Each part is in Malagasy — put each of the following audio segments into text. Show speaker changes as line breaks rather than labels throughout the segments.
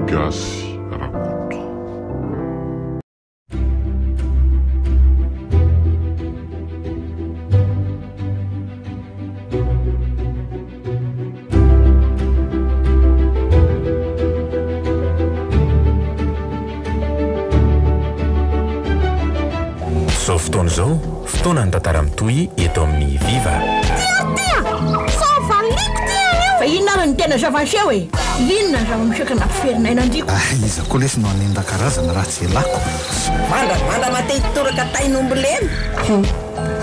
Gasy Rakoto.
Izao fotoana izao, fotoanan'ny tantara mitohy eto amin'ny Viva.
Tia tia! Sao valiako ty anio!
Fa inona ary no tena zava-niseho e? Inona ny zava-miseho ka nampiferinaina an-dRiko?
Ah, iza koa lesy no hanenda karazana raha tsy elako?
Vandravandra te hitoraka tain'omby lena.
Hum,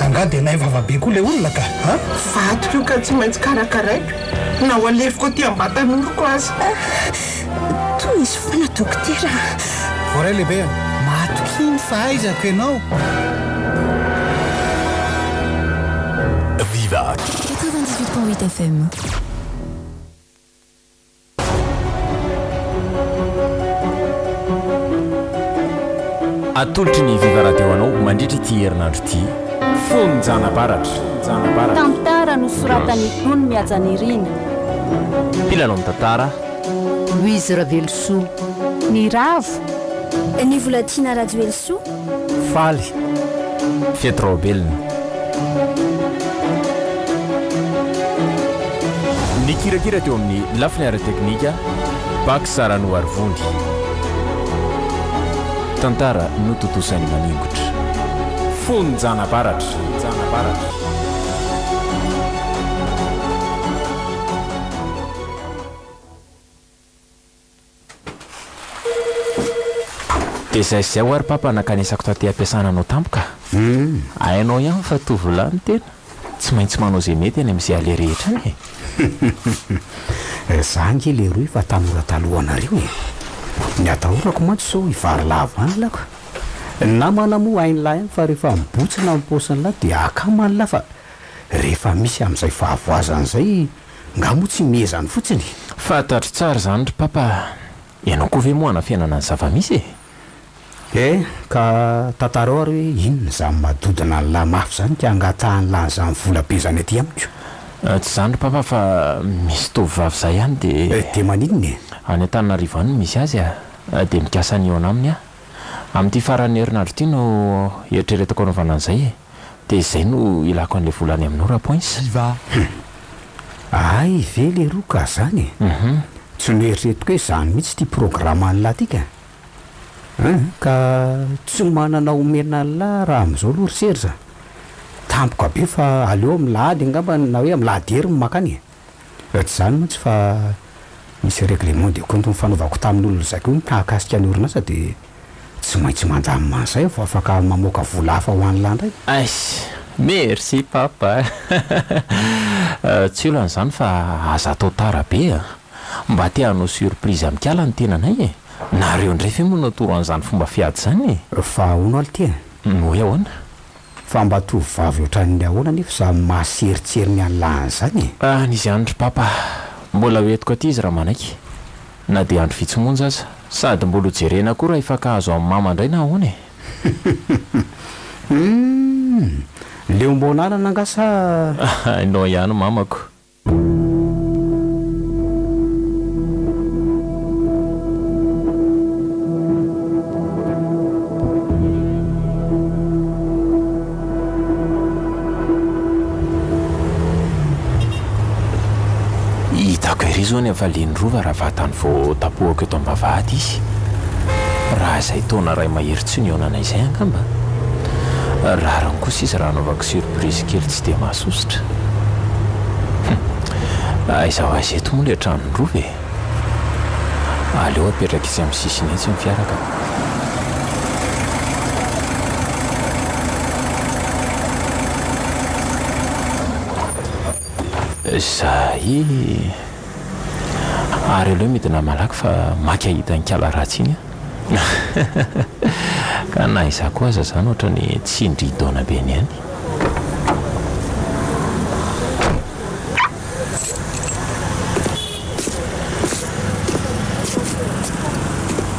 angaha dia nahay vava be koa ilay olona ka an?
Vadiko io ka tsy maintsy karakaraiko na ho alefiko aty am-batan'oroko aza.
Tohizo foana dokotera a!
Voaray lehibe a! Matokia ny fahaizako ianao.
Viva.
98.8 FM.
Atolotry ny Viva Radio anao mandritra ity herinandro ity. Fonjanabaratra.
Tantara nosoratan'i Ony Mihajanirina.
Mpilalao mitantara.
Louise Ravelosoa.
Niravo. Ny Volatiana Rajoelisoa.
Faly. Fety Raobelina. Nikirakira teo amin'ny lafiny ara-teknika, Bax Ranoarivony. Tantara notontosain'i Maningotra. Fonjanabaratra. Dia zay sy zay ho'a ry papa nankanesako taty am-piasana anao tampoka. Hainao ihany fa tovolahy ny tena, tsy maintsy manao izay mety any amin'izay aleha rehetra any e.
Za ange leroa efa tanora talohanareo e. Ny atahorako mantsy sao hivarilavo any lako. Ny namana moa hain'lah ihany fa rehefa mibotsina ny paosin'lah dia akaman'lah fa rehefa misy amin'izay fahavoazana izay Nga moa tsy mihezany fotsiny?
Fantatro tsara izany ry papa a! Ianao koa ve moa hanafenana ny zava-misy e?
Eh, ka tantarao ary hoe inona izany madodona an'lah mafy izany ka angatahan'lah an'izany vola be izany aty amiko?
Tsy izany ry papa fa misy tovovavy izay any dia.
Dia maninona e?
Any Antananarivo any no misy azy a! Dia mikasa ny hihaona aminy aho. Amin'ity faran'ny herinandro ity no eritreretako hanaovana an'izay e! Dia izay no ilako an'ilay vola any aminao Rapoinsy.
Viva! Hum! Hay ve leroa ka zany e! Tsy noeritreretiko hoe zany mihitsy ity programme an'lah ty ka! Hein! Ka tsy manana omena an'lah raha amin'izao aloha ry Serge a! Tampoka be fa aleo amin'ny lahady angamba na hoe amin'ny lahady hery no mankany e! Tsy izany mantsy fa misy règlement de compte nifanaovako tamin'olona izay koa mahakasika ny orinasa dia tsy maintsy mandamina an'izay aho vao afaka mamoaka vola hafa ho an'lah indray.
Eiss! Merci papa a! Tsy olana izany fa aza atao tara be a! Mba te hanao surprise amin'ikala ny tenanay e! Nareo indray ve moa natoro an'izany fomba fiady izany e?
Fa ahoana alo ty e?
Hoe ahoana?
Fa mba tovovavy ohatran'ny ahoana anefa izany mahaserintseriny an'lah an'izany e?
Any izy any ry papa. Mbola ho entiko aty izy raha manaiky. Na dia andro vitsy monja aza. Sady mbola ho jerena koa raha hifankahazo amin'i mama indray na ahoana e?
Humm! Leom-boanarana angaha sa?
Hainao ihany mamako. Hitako ery izao ny hafalian'i Rova raha vatany vao tapohako eto am-bavahady izy. Raha izay taona iray mahery tsy nihaonana izay angamba. Rariny kosa izy raha anaovako surprise kely tsy dia mahasosotra. Hum. Aiza ho aiza eto moa ilay tranon'i Rova e? Aleo apetraka etsy amin'ny sisiny etsy ny fiara ka. Zay. Ary aleo midina malaky fa maika hahita an'ikala ratsy iny aho. Ka na izaho koa aza izany ohatran'ny tsindridaona be ny any.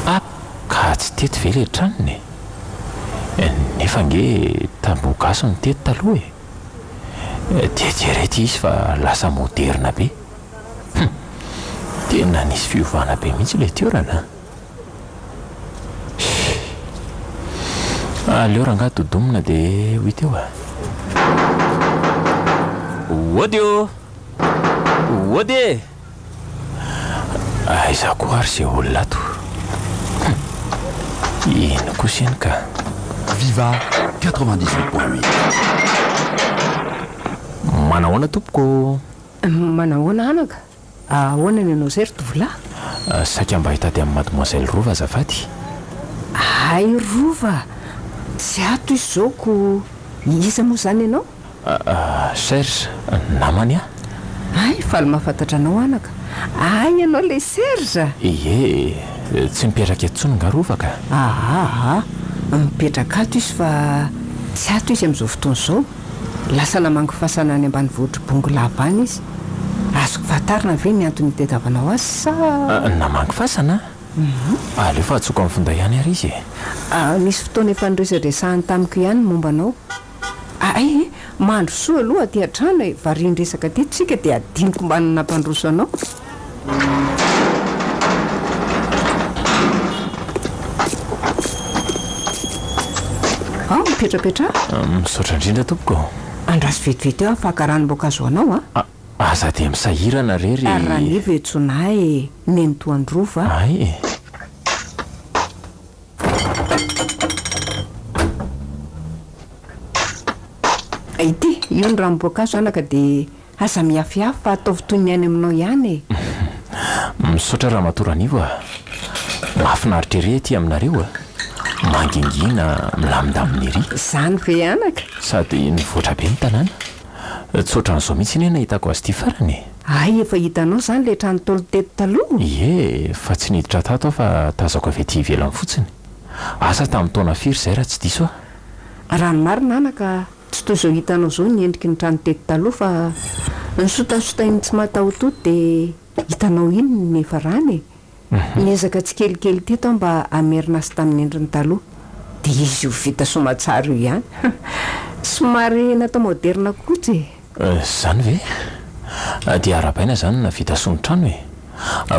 Ah! Ka tsy teto ve ilay tranony e? Nefa ange tamboho gasy no teto taloha e! Dia jereo ity izy fa lasa moderina be. Hum! Tena nisy fiovana be mihitsy ilay toerana an! Aleo rangahy dodomina dia ho hita eo a! Ody ô! Ody e! Aiza koa ary izay olona ato? Hum! Iny kosa iny ka!
Viva 98.8.
Manahoana tompoko ô?
Manahoana anaka? Ahoana ny anao izay ry tovolahy?
Saika mba hitady amin'i Mademoiselle Rova azafady.
Hay Rova! Tsy ato izy izao ko iza moa izany ianao?
Serge, namany aho.
Hay, faly mahafantatra anao anaka. Hay ianao ilay Serge?
Ie, tsy mipetraka eto intsony angaha Rova ka?
Aa, mipetraka ato izy fa tsy ato izy amin'izao fotoana izao. Lasa namangy fasana any ambanivohitr'i Bongolava any izy. Azoko fantarina ve ny antony itadiavanao azy sa.
Namangy fasana? Aleo fa antsoiko amin'ny finday ihany ary izy e.
Nisy fotoana efa niresadresahany tamiko ihany ny momba anao. Hay e! Mandrosoa aloha aty an-trano e! Varian-dresaka aty tsika dia adinoko mba ny nampandroso anao. Ao, mipetrapetraha.
Misaotra indrindra tompoko ô.
Andraso vetivety eo aho fa haka ranom-boankazo ho anao a.
Aza dia misahirana re ry.
Ranivo e Jonah e, nenitoan-dRova a.
Hay e.
Ity, io ny ranom-boankazo anaka dia Aza mihafihafy fa ataovy toy ny any aminao ihany e!
Misaotra Ramatoa Ranivo a! Mahafinaritra ery aty aminareo a! Mangingina, milamindamina ery.
Izany ve anaka?
Sady nivoatra be ny tanàna. Tsy ohatran'izao mihitsy anie nahitako azy ity farany e!
Hay efa hitanao izany ilay trano ntaolo teto taloha?
Ie, fa tsy niditra tato aho fa tazako avy aty ivelany fotsiny. Asa tamin'ny taona firy izay raha tsy diso aho.
Raha ny marina anaka, Tsy toy izao hitanao izao ny endriky ny trano teto taloha fa nisotasotain'ny tsy mahatahototo dia hitanao iny ny niafarany e! Niezaka tsikelikely teto aho mba hamerina azy tamin'ny endriny taloha dia izy io vita soamatsara io ihany. Somary natao maoderina kokoa tsy e!
Izany ve? Dia arahabaina izany nahavita soa ny trano e!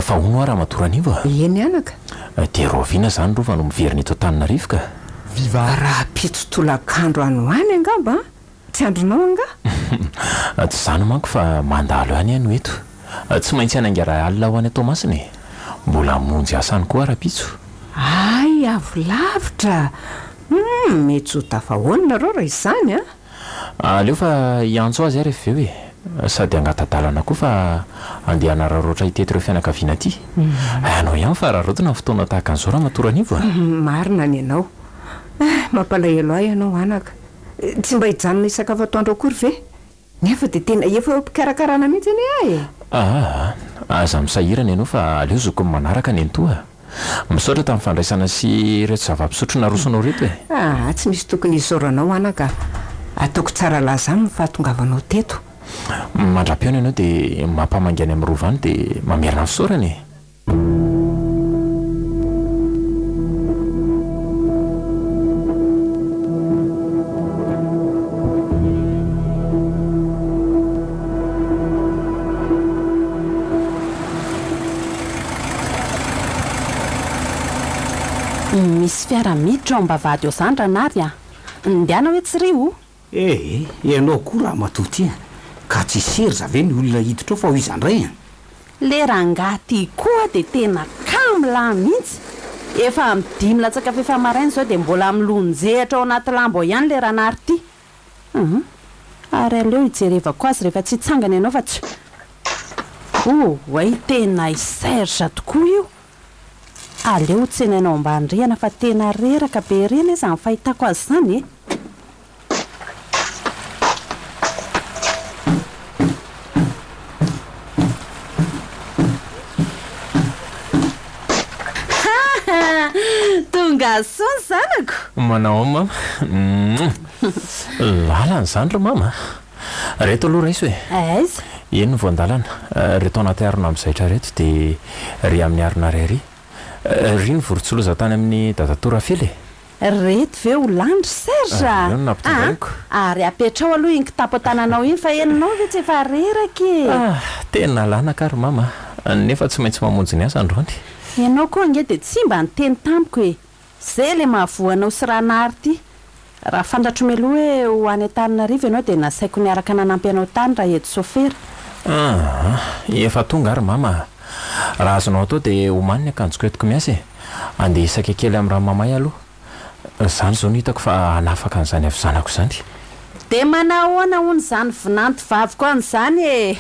Fa hono hoa Ramatoa Ranivo a!
Eny anaka.
Dia rahoviana izany Rova no miverina eto Antananarivo ka?
Viva!
Rahampitso tolakandro any ho any angamba an! Tsy andrinao angaha?
Tsy izany manko fa mandalo ihany aho no eto. Tsy maintsy hanainga raha alina ho any Toamasina e! Mbola hamonjy asa any koa aho rahampitso.
Hay, avo lavitra! Humm, mety tsy ho tafahoana nareo raha izany an!
Aleo fa hiantso azy aho rehefa avy eo e! Sady hangata-dalana koa fa handeha hanararaotra hitety ireo fianakaviana aty. Hainao ihany fa araraotina ny fotoana tahaka an'izao Ramatoa Ranivo a!
Marina ny anao. Eh! Mampalahelo ahy ianao anaka. Tsy mba hijanona hisakafo atoandro akory ve? Nefa dia tena efa eo am-pikarakarana mihitsy anie aho e!
Aa! Aza misahirana ianao fa aleo zokiny manaraka nenitoa a! Misaotra tamin'ny fandraisana sy ireto zava-pisotro narosonao ireto e!
Aa! Tsy misy tokony hisaoranao anaka a! Ataoko tsara laza aminy ny fahatongavanao teto.
Mandra-pihaona ianao dia mampamangy any amin'ny rova any dia mamerina ny fisaorana e!
Misy fiara miditra ao am-bavahady ao izany Ranary a! Ndehana hoe tsy ry o!
Eh! Ianao koa ramatoa ty a! Ka tsy serza ve ny olona hiditra ao fa ho iza indray a?
Le rangahy ty koa de tena kamo lahy mihitsy! Efa am dimy latsaka fefa maraina izao de mbola milonjehatra ao anaty lamba ao ihany le ranary ty! Hum! Ary aleo hijerevako azy rehefa tsy hitsangana ianao fa tsy Oay tena i Serge tokoa io! Aleo ho tsenaina ao ambany rihana fa tena reraka be ery anie izany fahitako azy izany e! Ha! Tonga soa ny zanako!
Manao ahoana mama? Lalana izany ry mama a! Reto aloha raiso e!
Aiza?
Eny ny voan-dalana. Reto anaty harona mizaitra reto dia ry amin'ny harona iray ry. Ry ny vorontsiloza tany amin'i dadatoa Rafela e!
Reto ve ho lany ry Serge a!
Ireo no nampitondraiko.
Ary apetraho aloha iny kitapo an-tananao iny fa henonao ve tsy efa reraka e!
Ah! Tena lana ka ry mama a! Nefa tsy maintsy mamonjy ny asa androany.
Ianao koa ange dia tsy mba niteny tamiko e! Zay ilay mahavoa anao sy Ranary ity. Raha fantatro mialoha hoe ho any Antananarivo ianao dia nasaiko niaraka nanampy anao tany raha eto sôfera.
Aa, efa tonga ary mama a! Raha azonao atao dia omany ny akanjoko entiko miasa e! Andeha hisaka kely amin'ny rano mamay aloha. Izany izao no hitako fa hanafaka an'izany havizanako izany.
Dia manahoana hono izany vinanto vaviko an'izany e!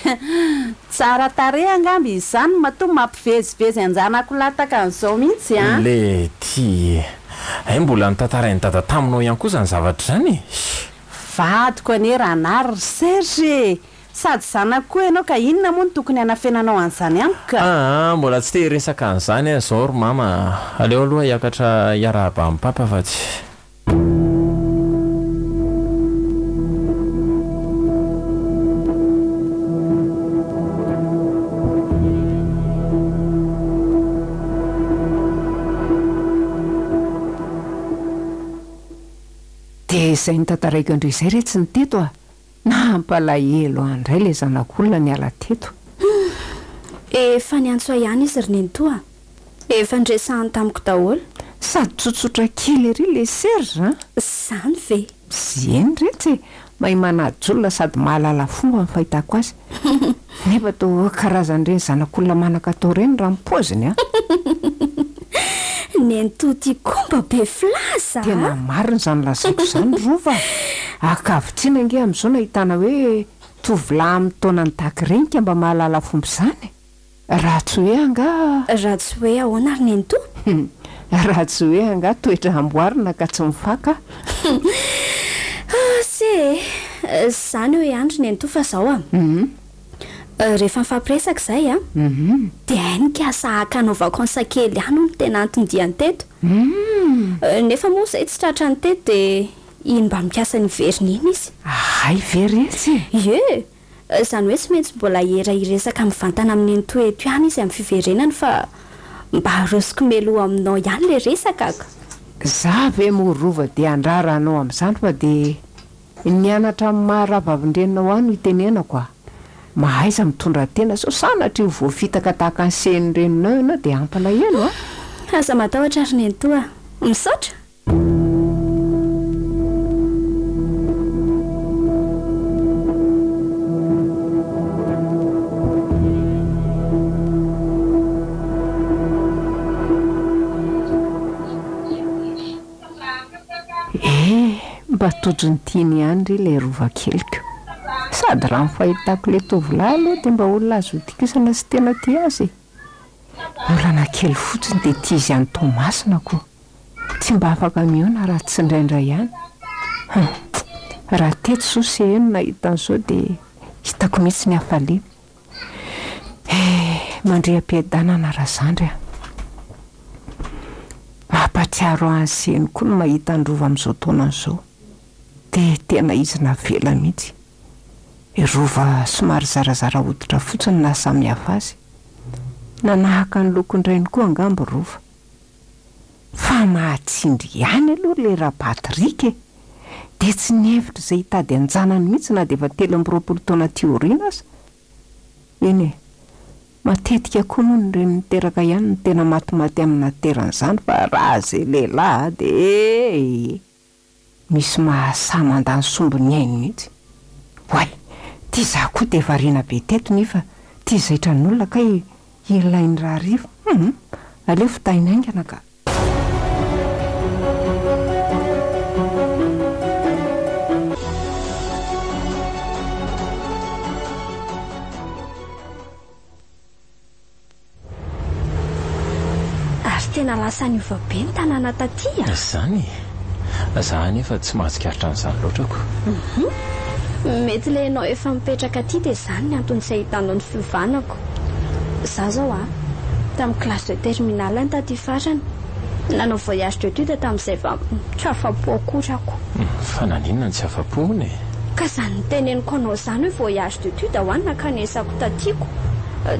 Tsara tarehy angamba izany matoa mampivezivezy an-janako lataka an'izao mihitsy an!
Letty e! Hay mbola notantarain'i Dada taminao ihany koa izany zavatra izany e!
Vadiko anie Ranary ry Serge e! Sady zanako koa ianao ka inona moa no tokony hanafenanao an'izany amiko ka?
Aa, mbola tsy te hiresaka an'izany aho izao ry mama a! Aleo aloha hiakatra hiarahaba an'i Papa fa tsy.
Dia izay notantaraiko an-dry izay re tsy ny teto a! Nampalahelo ahy indray ilay zanak'olona niala teto.
Humm! Efa niantso ahy ihany izy ry nenitoa a! Efa niresahany tamiko daholo.
Sady tsotsotra kely ery ilay Serge an!
Izany ve?
Eny retsy e! Mahay manaja olona sady mahalala fomba ny fahitako azy. Nefa toa karazan'ireny zanak'olona manan-katao ireny raha ny paoziny an!
Nenitoa ty koa mba be filaza a!
Tena marina izany lazaiko izany Rova a! Ankavitsiana ange amin'izao no ahitana hoe tovolahy amin'ny taonany tahaka ireny ka mba mahalala fomba izany e! Raha tsy hoe angaha.
Raha tsy hoe ahoana ry nenitoa?
Raha tsy hoe angaha toetra amboarina ka tsy mifaka.
Ase e! Izany eo ihany ry nenitoa fa izao a! Rehefa nifampiresaka izahay a! Dia hay nikasa haka hanao vacances kely ihany hono tena anton-diany teto. Nefa moa izay tsy tratrany teto dia iny mba mikasa ny hiverina iny izy.
Hay ve retsy e!
Ie! Izany hoe tsy maintsy mbola hiera hiresaka mivantana amin'i Nenitoa eto ihany izy amin'ny fiverenany fa mba arosoko mialoha aminao ihany ilay resaka ka.
Za ve moa Rova dia handrara anao amin'izany fa dia ny anatra amin'ny maha rahavavin-dreninao ahy no itenenako a! Mahaiza mitondra tena sao sanatria ho voafitaka tahaka ny sehin'ny reninao ianao dia hampalahelo a!
Aza matahotra ry Nenitoa a! Misaotra!
Eh! Mba tojo ny tiany ihany ry ilay rova keliko. Sady raha ny fahitako ilay tovolahy aloha dia mba olona azo itokisana sy tena tia azy e! Olana kely fotsiny dia tia izy any Toamasina koa. Tsy mba afaka mihaona raha tsy indraindray ihany. Hum! Raha teto izao Seheno no nahita an'izao dia hitako mihitsy ny hafaliana. Eh! Mandria am-piadanana Razandry a! Mampahatsiaro ahy an'i Seheno koa ny mahita an'i Rova amin'izao taonany izao. Dia tena izy navela mihitsy. I Rova somary zarazara hoditra fotsiny naha samihafa azy. Nanahaka ny lokon-drainy koa angamba i Rova. Fa mahatsindry ihany aloha ilay Rapatrick e! Dia tsy nihevitra izay hitady an-janany mihitsy na dia efa 23 taona aty aoriana aza. Eny e! Matetika koa moa ny reny niteraka ihany no tena matimaty amin'ny naterany izany fa raha izay lehilahy dia ee! Misy mahasahy mandà ny sombin'ny ainy mihitsy. Oay! Ty za koa dia variana be teto nefa ty zaitran'olona kay ilain'i Rahariva. Hum! Aleo fitahina haingana ka.
Ary tena lasa niova be ny tanàna taty a!
Izany e! Za anefa tsy mahatsikaritra an'izany loatra ko.
Hum! Mety le ianao efa mipetraka aty dia izany ny antony tsy ahitanao ny fiovanako. Za zao a! Tamin'ny classe de terminale ny taty farany. Nanao voyage d'étude tamin'izay fa tsy afa-po akory ako.
Fa naninona no tsy afa-po hono e?
Ka izany niteneniko anao izany hoe voyage d'étude ho any nankanesako taty ko.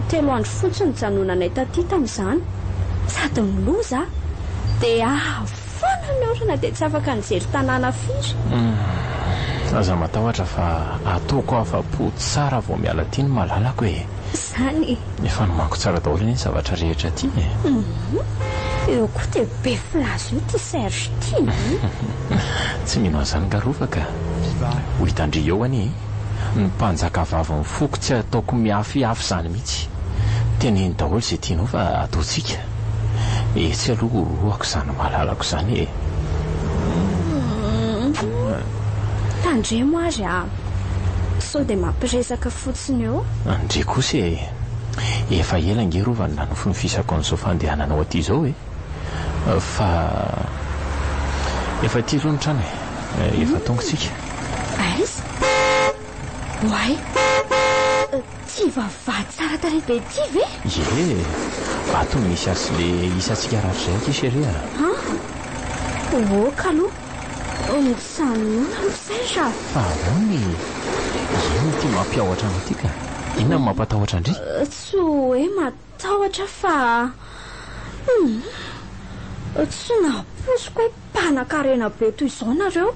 Telo andro fotsiny nijanonanay taty tamin'izany. Sady ny loza dia avy foana ny orana dia tsy afaka nijery tanàna firy.
Humm. Aza matahotra fa ataoko afa-po tsara vao miala aty ny malalako e.
Izany e.
Efa nomaniko tsara daholo anie ny zavatra rehetra aty e.
Humm. Eo koa dia be filaza eo ity Serge ity e!
Tsy mino an'izany nga Rova ka! Ho hitan-dry eo anie e! Ny mpanjakavavin'ny foko tsy ataoko miafiafy izany mihitsy. Teneno daholo izay tianao fa ataontsika. Etsy aloha orohako izany malalako izany e!
Tandremo ary a! Sao dia mampiresaka fotsiny eo.
Ndry kosa e! Efa ela ange Rova no nanofinofisako an'izao fandehananao aty izao e! Fa efa aty aloha ny trano e! Efa tonga tsika.
Aiza? Oay! Ty vavahady tsara tarehy be ty ve?
Ie! Ato no misy azy sy le isantsika rahatrizay akia chérie a!
An! Ok aloha! Mijanona aloha Serge a!
Fa ahoana e? Inona ity mampiahotra anao ity ka? Inona no mampatahotra an-dry?
Tsy hoe matahotra fa hum! Tsy nampoiziko hoe Mpanakarena be toy izao nareo?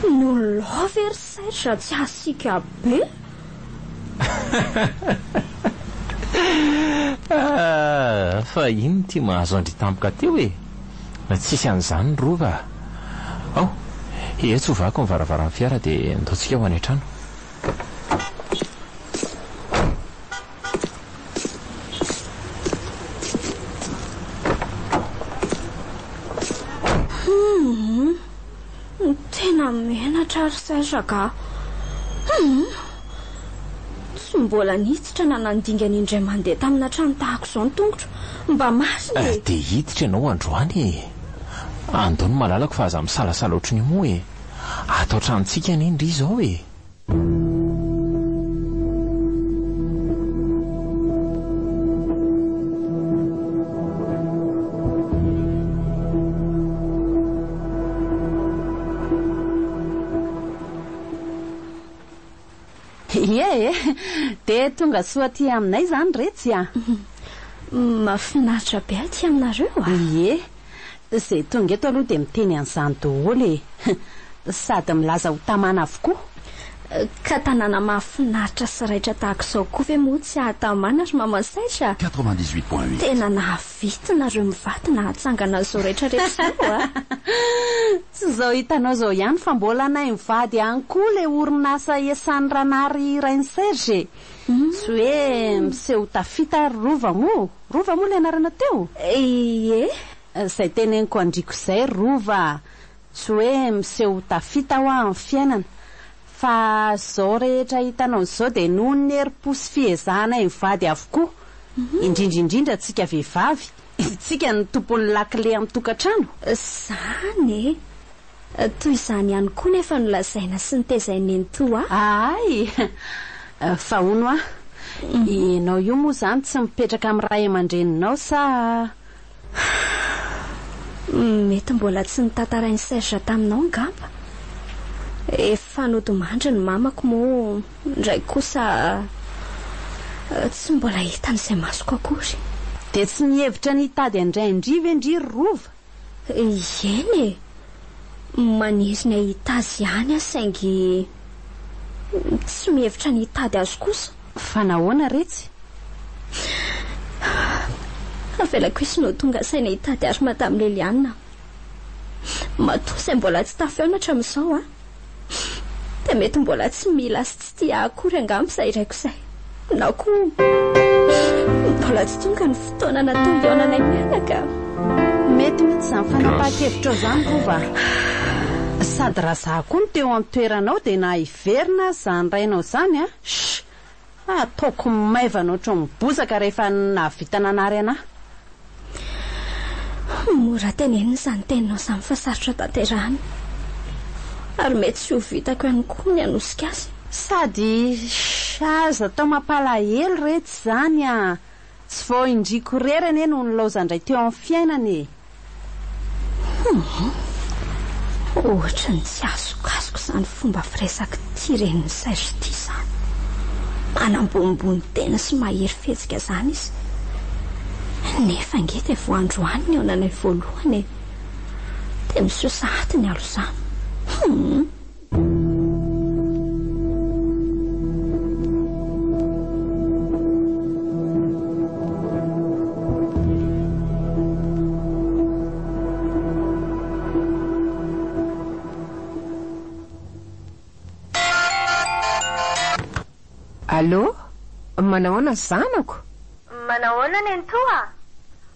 Ny olona ao ve ry Serge tsy hasiaka be?
Ah, fa inona ity mahazo an-dry tampoka teo e? Tsisy an'izany ny rova a! Ao, etsy ovako ny varavaran'ny fiara dia ndao tsika ho any an-trano.
Humm! Tena menatra ry Serge ka! Humm! Tsy mbola niditra na nandingana indray mandeha tamina trano tahaka izao ny tongotro. Mba marina e!
Dia hiditra ianao androany e! Andao ny malalako fa aza misalasala ohatran'io moa e! Ato an-tranontsika anie ndry izao e!
Ie e! Dia tonga soa aty aminay izany retsy a!
Mahafinaritra be aty aminareo a!
Ie! Izay tonga eto aloha dia miteny an'izany daholo e! Sady milaza ho tamana avokoa.
Ka tanàna mahafinaritra sy raitra tahaka izao koa ve moa tsy hahatamana ry Maman Saitra?
98.8.
Tena nahavita nareo mivady nahatsangana an'izao rehetra rehetra izao a!
Tsy izao hitanao izao ihany fa mbola anay mivady ihany koa ilay orinasa iasan'i Ranary rain'i Serge e! Tsy hoe miseho tafita ary Rova moa? Rova moa ilay anarana teo?
Ie.
Izay teneniko andriko izay Rova a! Tsy hoe miseho ho tafita hoa amin'ny fiainana. Fa izao rehetra hitanao izao dia noho ny herim-po sy fiezahanay mivady avokoa. Indrindra indrindra tsika vehivavy. Isika no tompon'ny lakile amin'ny tokantrano.
Izany e! Toy izany ihany koa no efa nolazaina sy notezain'i Nenitoa
ahy. Ahay! Fa hono hoa, ianao io moa izany tsy mipetraka amin'ny ray aman-dreninao sa?
Mety mbola tsy notantarain'i Serge taminao angamba. Efa nodimandry ny mamako moa indray kosa tsy mbola hitan'izay masoko akory.
Dia tsy mihevitra ny hitady an-dRaindry ve ndry ry Rova?
Eny e! Maniry ny hahita azy ihany aho saingy tsy mihevitra ny hitady azy kosa.
Fa nahoana retsy?
Avelako hisy no tonga saina hitady ary Madame Liliane. Matoa izay mbola tsy tafihaona hatramin'izao an! Dia mety mbola tsy mila sy tsy tia ahy akory angamba izay raiko izay. Na koa mbola tsy tonga ny fotoana natao hihaonanay mianaka.
Mety mihitsy izany fanapahan-kevitrao izany Rova a! Sady raha izaho koa no teo amin'ny toeranao dia na hiverina aza izany rainao izany an! Sh! Ataoko maivana ohatran'ny bozaka rehefa nahavita nanary anà.
Mora tenenina izany teninao izany fa sarotra tanterahina. Ary mety tsy ho vitako ihany koa ny hanosika azy.
Sady aza atao mampalahelo retsy izany a! Tsy vao indriko irery anie no nilaozan-dray teo amin'ny fiainana e!
Humm! Ohatry ny tsy azokazoko izany fomba firesak'ity renin'i Serge ity izany. Manambonimbony tena sy mahery fihetsika izany izy. Nefa ange dia vao androany nihaonanay voalohany e! Dia miseho sahady ny halozana. Humm!
Allô? Manahoana zanako?
Manahoana nenitoa a!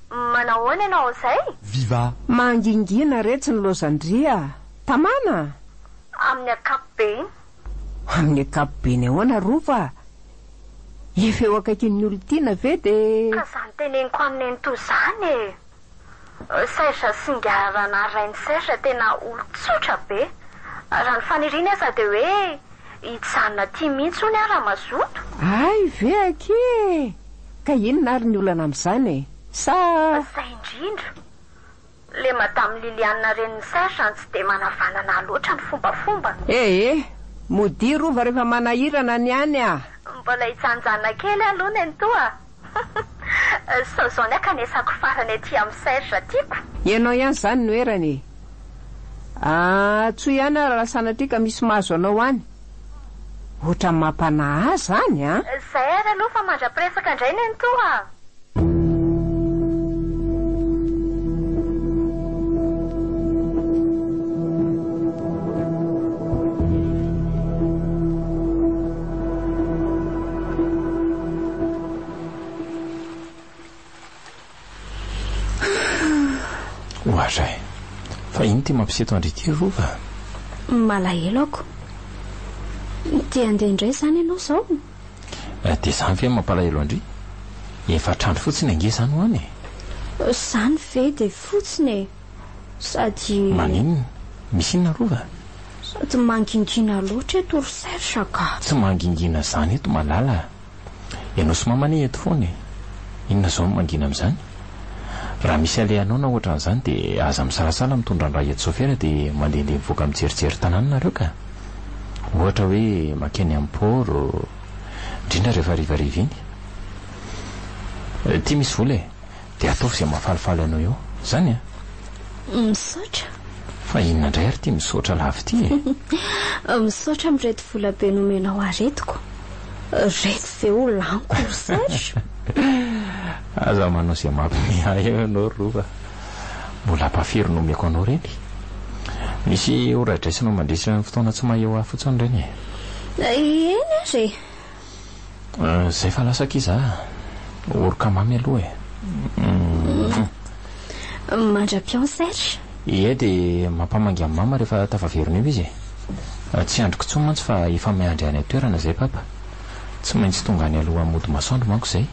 Manahoana ianao izay?
Viva!
Mangingina retsy ny lozan-dry a! Tamana?
Amin'ny ankapobeny.
Amin'ny ankapobeny ahoana Rova a? Efa eo akaikin'ny olon-tiana ve dia.
Ka izany teneniko amin'i nenitoa izany e! Serge Singarana rain'i Serge tena olon-tsotra be. Raha ny faniriany aza dia hoe hijanona aty mihitsy hono aho raha mazoto.
Hay ve akia e! Ka inona ary ny olana amin'izany e? Sa.
Izay indrindra. Le madame Liliane renin'i Serge any tsy dia manavanana loatra ny fombafomba.
Ee, modia rova rehefa manahirana ny any a!
Mbola hijanonjanona kely aloha nenitoa a! Sao izao ny hankanesako farany aty amin'i Serge tiako.
Ianao ihany izany no erany e! Antsoy ihany aho raha sanatria ka misy mahazo anao any. Ohatran'ny mampanahy ahy izany an!
Izay ary aloha fa mandra-piresaka indray nenitoa a!
Ohatra e! Fa ino ity mampiseto an-dry ity Rova?
Malahelo ako. Te handeha indray izany ianao izao?
Eh, dia izany ve no mampalahelo an-dry? Efatr'andro fotsiny ange izany ho any e!
Izany ve dia fotsiny e! Sady.
Maninona? Misy inona Rova?
Sady mangingina loatra eto ry Serge ka!
Tsy mangingina izany eto Malala a! Ianao sy mama anie eto foana e! Inona izao no mangina amin'izany? Raha misy alehanao na ohatran'izany dia aza misalasala mitondra ny raha eto sôfera dia mandehandeha mivoaka mijerijery tanàna nareo ka! Ohatra hoe makeny amin'ny port, indrindra rehefa harivariva iny. Ity misy vola e! Dia ataovy izay mahafalifaly anao eo. Izany an!
Misaotra.
Fa inona indray ary ity misaotra lava ity e?
Misaotra amin'ireto vola be nomenao ahy ireto ko. Ireto ve ho laniko ry Serge?
Aza manao izay mampime ahy eo ianao ry Rova. Mbola ampafiry no omeko anao ireny? Misy ora idraisanao mandritra ny fotoana tsy maha eo ahy fotsiny ireny e.
Eny ary e.
Zay fa lasa akia za. Oroka mamy aloha e.
Mandra-pihaona Serge.
Ie dia mampamangy an'i mama rehefa tafaverina eo izy e. Tsy andriko intsony mantsy fa efa miandry any an-toerana izay papa. Tsy maintsy tonga any alohan'ny mody masoandro manko izay.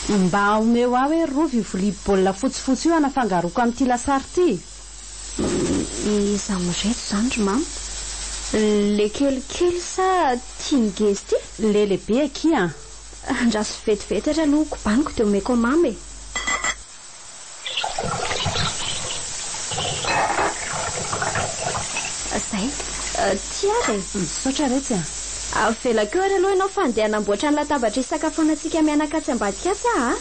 Mba omeo ahy hoe rovy io vilia baolina fotsifotsy io hanafangaroako amin'ity lasary ity.
Iza amin'ireto izany ry mama? Le kelikely sa ity ngeza ity?
Le lehibe akia a!
Andraso vetivety ary aloha kobaniko dia omeko an'i mama e! Zay. Ty ary e!
Misaotra retsy a!
Avelako eo ary aloha ianao fa handeha hanamboatra ny latabatra hisakafoanantsika mianaka atsy ambadika atsy aho a!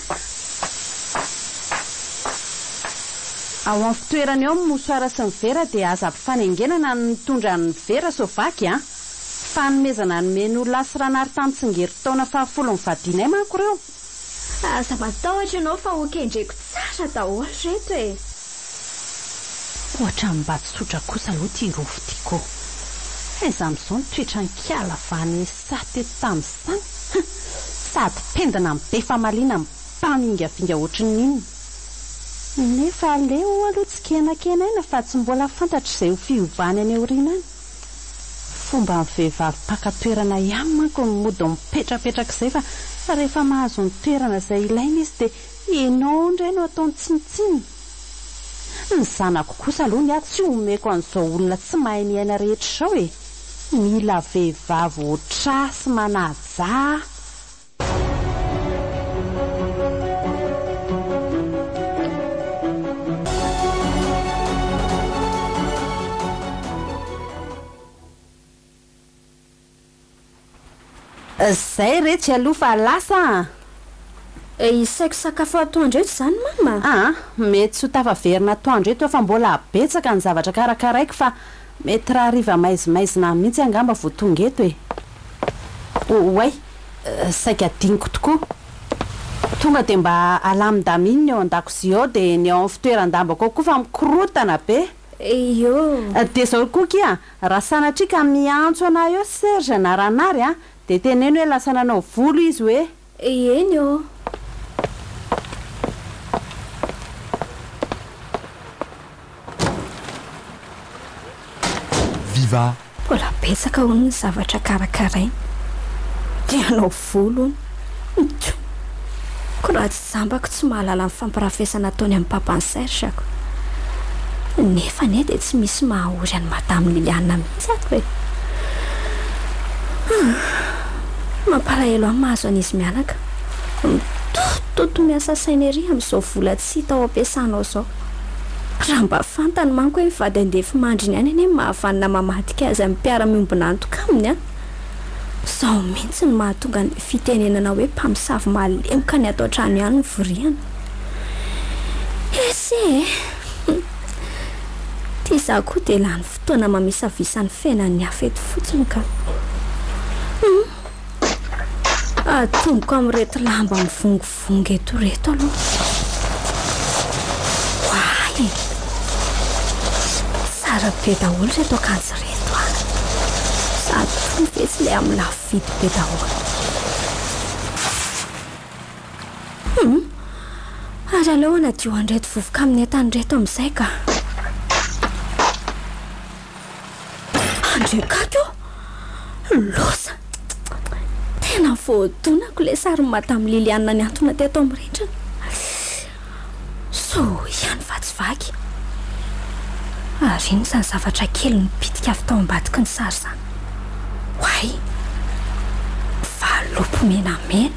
Ao amin'ny fitoerany ao ny mosoara sy ny vera dia aza ampifanengenana ny mitondra ny vera sao vaky a! Fanomezana nomeny olona sy Ranary tamin'ny tsingerin-taona fahafolo nivadianay manko ireo.
Aza matahotra ianao fa ho kendreko tsara daholo ireto e!
Ohatran'ny mba tsotra kosa aloha ity rofy ity ko! Aiza amin'izao ny toetran'i kiala Vanessa teto tamin'izany? Hum! Sady pendina no be famaliana no mpamingavinga ohatran'ny inona? Nefa aleo aloha tsy kenakenaina fa tsy mbola fantatra izay ho fiovany any aoriana any. Fomban'ny vehivavy mpaka toerana ihany manko ny mody mipetrapetraka izay fa rehefa mahazo ny toerana izay ilainy izy dia ianao indray no ataony tsinontsinona. Ny zanako kosa aloha ny ahy tsy omeko an'izao olona tsy mahay miaina rehetra izao e! Mila vehivavy ohatr'ahy sy manaja ahy. Zay retsy aloha fa lasa a!
Isaiko sakafo atoandro eto izany mama?
Aa, mety tsy ho tafaverina atoandro eto aho fa mbola betsaka ny zavatra karakaraiko fa mety rahariva maizimaizina mihitsy angamba vao tonga eto e! Oay, saika adinoko tokoa. Tonga dia mba alamindamino ny ao an-dakozia ao dia ny ao amin'ny fitoeran-dambako ao koa fa mikorontana be.
Io.
Dia izao koa kia, raha sanatria ka miantso anah eo Serge na Ranary a, dia teneno hoe lasa nanao volo izy hoe.
Eny ô.
Viva.
Mbola betsaka hono ny zavatra karakaraina. Te hanao volo hono. Ntsoo. Ko raha tsy jambako tsy mahalala ny fampirafesana ataony amin'ny papan'i Serge ako. Nefa anie dia tsy misy mahaory an'i Madame Liliane mihitsy ato e. Hum. Mampalahelo ahy mahazo an'izy mianaka. Mitotototo miasa saina ery amin'izao vola tsy hita ao am-piasana ao izao. Raha mba fantany manko hoe ny vady andefimandriny ihany anie no mahavanona mamadika azy amin'ny mpiara-miombon'antoka aminy an! Izao mihitsy no mahatonga an'ilay fitenenana hoe mpamosavy malemoka ny ato an-trano ihany no voriana. Ese e! Ity izaho koa dia lany fotoana mamisavisa ny fiainan'ny hafa eto fotsiny ka. Hum! Atomboko amin'ireto lamba mivongovongo eto ireto aloha. Oay e! Tsara be daholo ireto akanjo ireto an! Sady toa ve tsy ilay amin'ny lafo vidy be daholo. Hum! Ary aleo hanadio an'ireto vovoka amin'ny entana ireto amin'izay ka! Andriakato ô! Loza! Tena voadonako ilay sarin'i Madame Liliane nihantona teto amin'ny rindrina. Soa ihany fa tsy vaky. Ary inona izany zavatra kely nipitika avy tao ambadiky ny sary izany? Oay! Valopy menamena.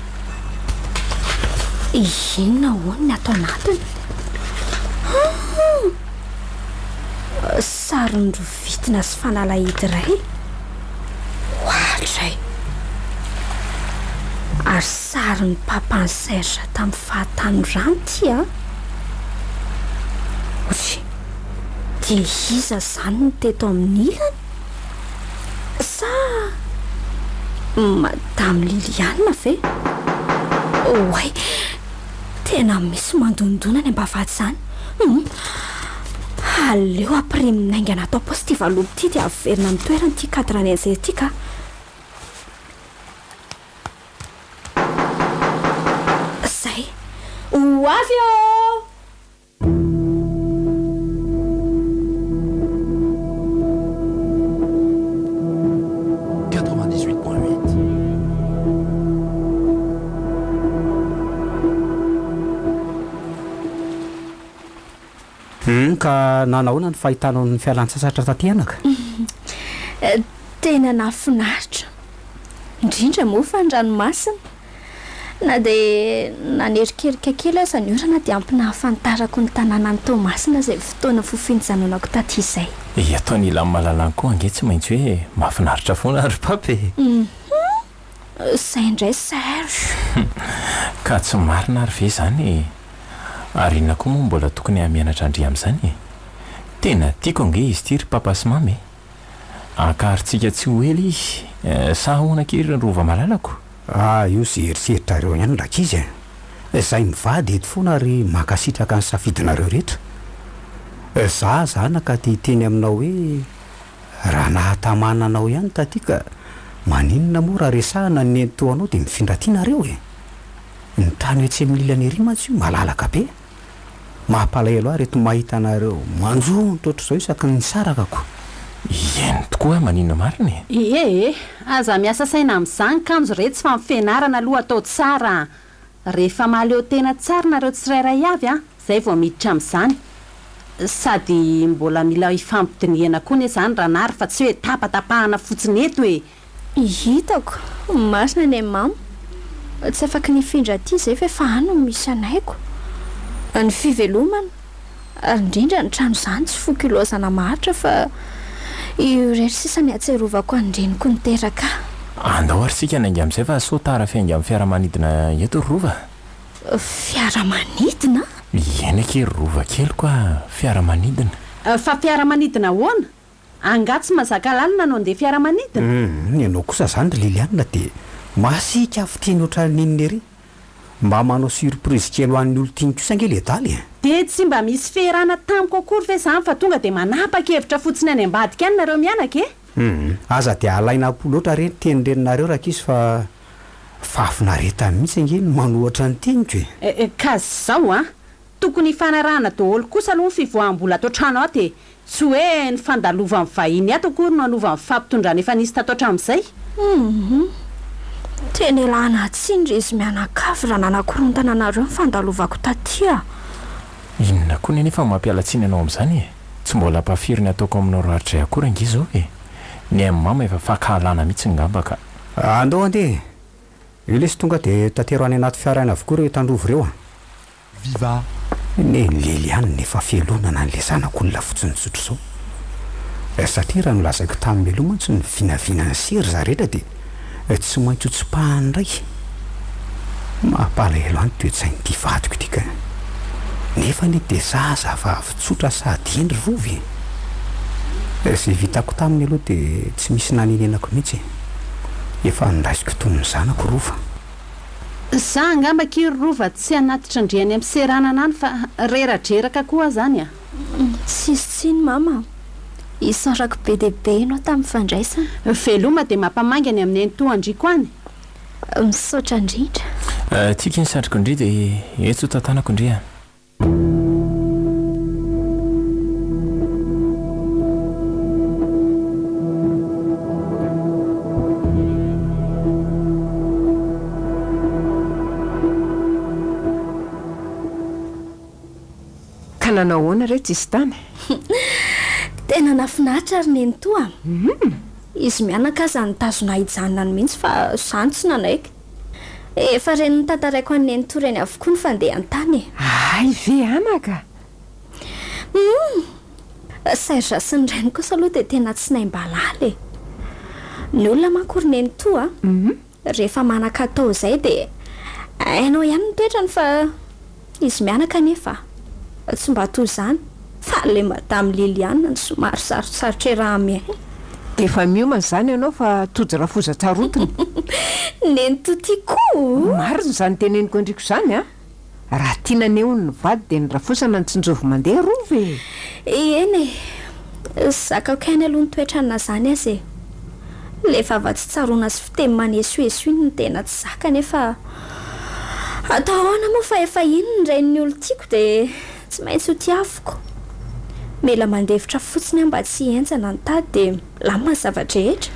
Inona hono ny ato anatiny? Hum! Sarin'ny rovitina sy fanalahidy iray? Oadray! Ary sarin'ny papan'i Serge tamin'ny fahatanorany ity an! Ory! Dia iza izany no teto amin'ny ilany? Sa Madame Liliane ve? Oay! Tena misy mandondona any am-bavahady izany. Hum! Aleo ampirimina haingana ato am-paosy ity valopy ity dia averina amin'ny toerany ity cadre nianjera ity ka. Zay. Ho avy ô!
Humm ka nanahoana ny fahitanao ny fialan-tsasatra taty anaka?
Tena nahafinaritra, indrindra moa fa ny ranomasina. Na dia nanerikerika kely aza ny orana dia ampy nahafantarako ny tanànan'i Toamasina izay fotoana fohy nijanonako taty izay.
Eto anilan'i Malalany koa ange tsy maintsy hoe mahafinaritra foana ry Papa e!
Hum! Izay indray Serge!
Ka tsy marina ary ve izany e? Ary inona koa moa mbola tokony hahamenatra an-dry amin'izany e? Tena tiako ange izy ity ry Papa sy Mama e! Akarintsika tsy ho ela izy sa ahoana akia ry Rova malalako?
Ah io ze eritreritrareo ihany rankizy a! Zay mivady eto foana ary mankasitraka ny safidinareo rehetra. Za zanaka te hiteny aminao hoe raha nahatamana anao ihany taty ka maninona moa raha resahana ny nenitoanao dia mifindra aty nareo e! Ny trano etsy amin'ny ilany ery mantsy io malalaka be. Mampalahelo ahy reto mahita anareo manjonitra ohatr'izao isaky ny misaraka ko.
Eny tokoa maninona marina e?
Ie e! Aza miasa saina amin'izany kanjo retsy fa ny fianarana aloha atao tsara a! Rehefa mahaleo tena tsara nareo tsirairay avy a, zay vao miditra amin'izany. Sady mbola mila ifampidinihana koa anie zany Ranary fa tsy hoe tapatapahana fotsiny eto e!
Hitako, marina ny an'i mama. Tsy afaky ny hifindra aty izay fa efa any no misy anay ko. Ny fivelomana, ary indrindra ny trano izany tsy foiko ilaozana maharitra fa io irery sisa ny ahatsiarovako an-dreniko niteraka ahy.
Andao ary isika hanainga amin'izay fa sao tara fiainga amin'ny fiaramanidina eto ry Rova.
Fiaramanidina?
Eny akia ry Rova keliko a, fiaramanidina.
Fa fiaramanidina ahoana? Angaha tsy mazaka lalina no andeha fiaramanidina?
Humm, ianao kosa izany ry Liliane dia Masiaka fiteny ohatran'ny inona ery. Mba manao surprise kely ho an'ny olon-tiany kosa ange ledala e!
Dia tsy mba misy ferana tamiko akory ve izany fa tonga dia manapa-kevitra fotsiny any ambadika any nareo mianaka e?
Hum, aza dia alaina am-po loatra re ny tenin-dreninareo rankizy fa fahafinaretana mihitsy ange ny manohatra ny teniko e!
Ka zao an! Tokony hifanarahana daholo kosa aloha ny fivoaham-bola ato an-trano ato e! Tsy hoe ny fandalovan'ny vahiny ato akory no hanova ny fampitondrana efa nisy tato hatramin'izay.
Humm. Tena ialana tsiny ry izy mianakavy raha nanakorontana anareo ny fandalovako taty a!
Inona koa nefa no mampiala tsiny anao amin'izany e? Tsy mbola ampahafiry ny ataoko aminao rahatrizay akory ange izao e! Ny ain'i mama efa fankahalana mihitsy ngamba ka.
Andao andeha e! Io lesy tonga dia tatero any anaty fiara any avokoa ireo entandrovo ireo a!
Viva!
Neny Liliane efa fialonana an'le zanak'olona fotsiny tsotra izao. Satria raha nolazaiko tamin'i Melou mantsy ny vinavinan'i Serge rehetra dia tsy maintsy ho tsipahany indray. Mampalahelo ahy ny toe-tsain'ity vadiko ity ka. Nefa anie dia zaza vavy tsotra sady hendry Rova e. Izay vitako taminy aloha dia tsy misy nanenenako mihitsy e. Efa noraisiko toy ny zanako Rova.
Za angamba akia ry Rova tsy hanatitra ndry any am seranana any fa reradreraka koa aho zany a!
Tsisy tsiny mama a! Isaorako be dia be ianao tamin'ny fandraisana.
Veloma dia mampamangy any amin'ny nenitoandriko any.
Misaotra indrindra.
Tiako iny satroko ndry dia etsy ho tantanako ndry a!
Ka nanao ahoana re tsisy tany?
Tena nahafinaritra ry nenitoa a! Izy mianaka aza nitazona ahy hijanona any mihitsy fa izaho no tsy nanaiky. Efa reny notantaraiko an'i Nenitoa ireny avokoa ny fandehan-tany e.
Hay ve anaka?
Humm! Serge sy ny rainy kosa aloha dia tena tsy naim-balala e. Ny olona manko ry Nenitoa a, rehefa manan-katao izay dia hainao ihany ny toetrany fa Izy mianaka anefa tsy mba toy izany fa ilay madame Liliane no somary sarotsarotra iaraha-miaina.
Dia efa miomana izany ianao fa tojo rafoza tsarotiny.
Nenitoa tiako o!
Marina izany teneniko andriko izany an! Raha tiana anie hono ny vady dia ny rafozana no tsinjovy mandeha rova e!
Eny e! Zakako ihany aloha ny toetrany na izany aza e! Ilay vava tsy tsaroana sy fiteny manesoeso iny no tena tsy zaka nefa Atao ahoana moa fa efa iny ny renin'ny olon-tiako dia tsy maintsy ho tiaviko. Mila mandefitra fotsiny aho mba tsy hihenjana ny tady dia milamina ny zava-drehetra.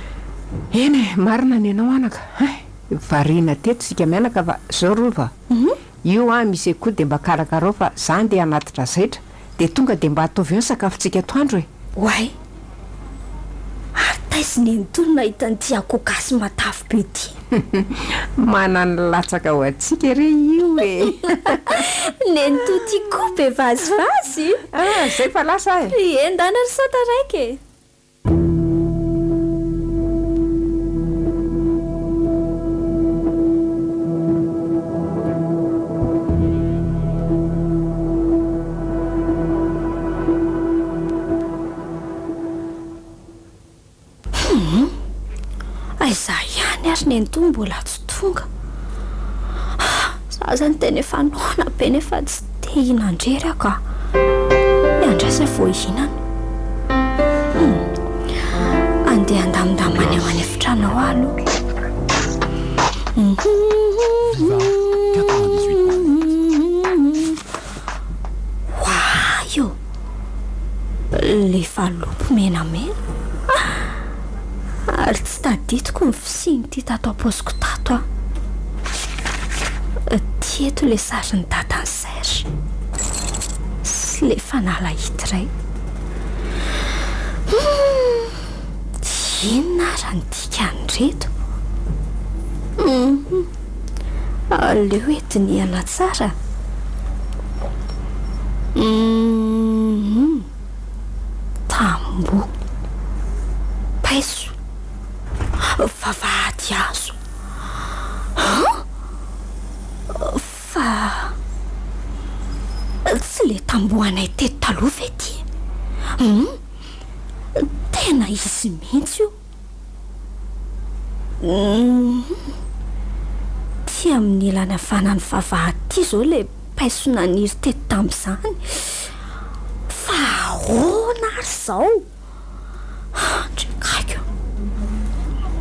Eny e, marina ny anao anaka. Hay, variana teto isika mianaka fa zao Rova, io an misy akoho dia mba karakarao fa za andeha hanatitra zaitra Dia tonga dia mba ataovy eo ny sakafontsika atoandro e!
Oay! Ary taiza i Nenitoa no nahita an'ity akoho gasy matavy be ity?
Manana latsaka ho antsika re io e!
Nenitoa ity koa be vazivazy!
Ah, zay fa lasa e!
Ie, ndana ry sao taraiky e! Humm! Aiza ihany ary nenitoa mbola tsy tonga? Za zany tena efa noana be nefa tsy te hihinan-drery aho ka. Miandrasa vao hihinana. Humm! Andeha handamindamina any ao an'efitrano ao aho aloha. Oay ô! Le valopy menamena. Ary tsy tadidiko ny fisian'ity tato am-paosiko tato an. Ity eto ilay sarin'i dadan'i Serge. Sy ilay fanalahidy iray. Humm! Inona ara ny dikan'ireto? Humm! Aleo hoe dinihana tsara. Humm! Tamboho. Paiso. Vavahady hazo. An! Fa tsy ilay tamboho anay teto taloha ve ity? Humm! Tena izy mihitsy io. Humm! Ty amin'ny ilany havanan'ny vavahady ity izao ilay paiso naniry teto tamin'izany. Fa ahoana ary izao? Andriakaiko a!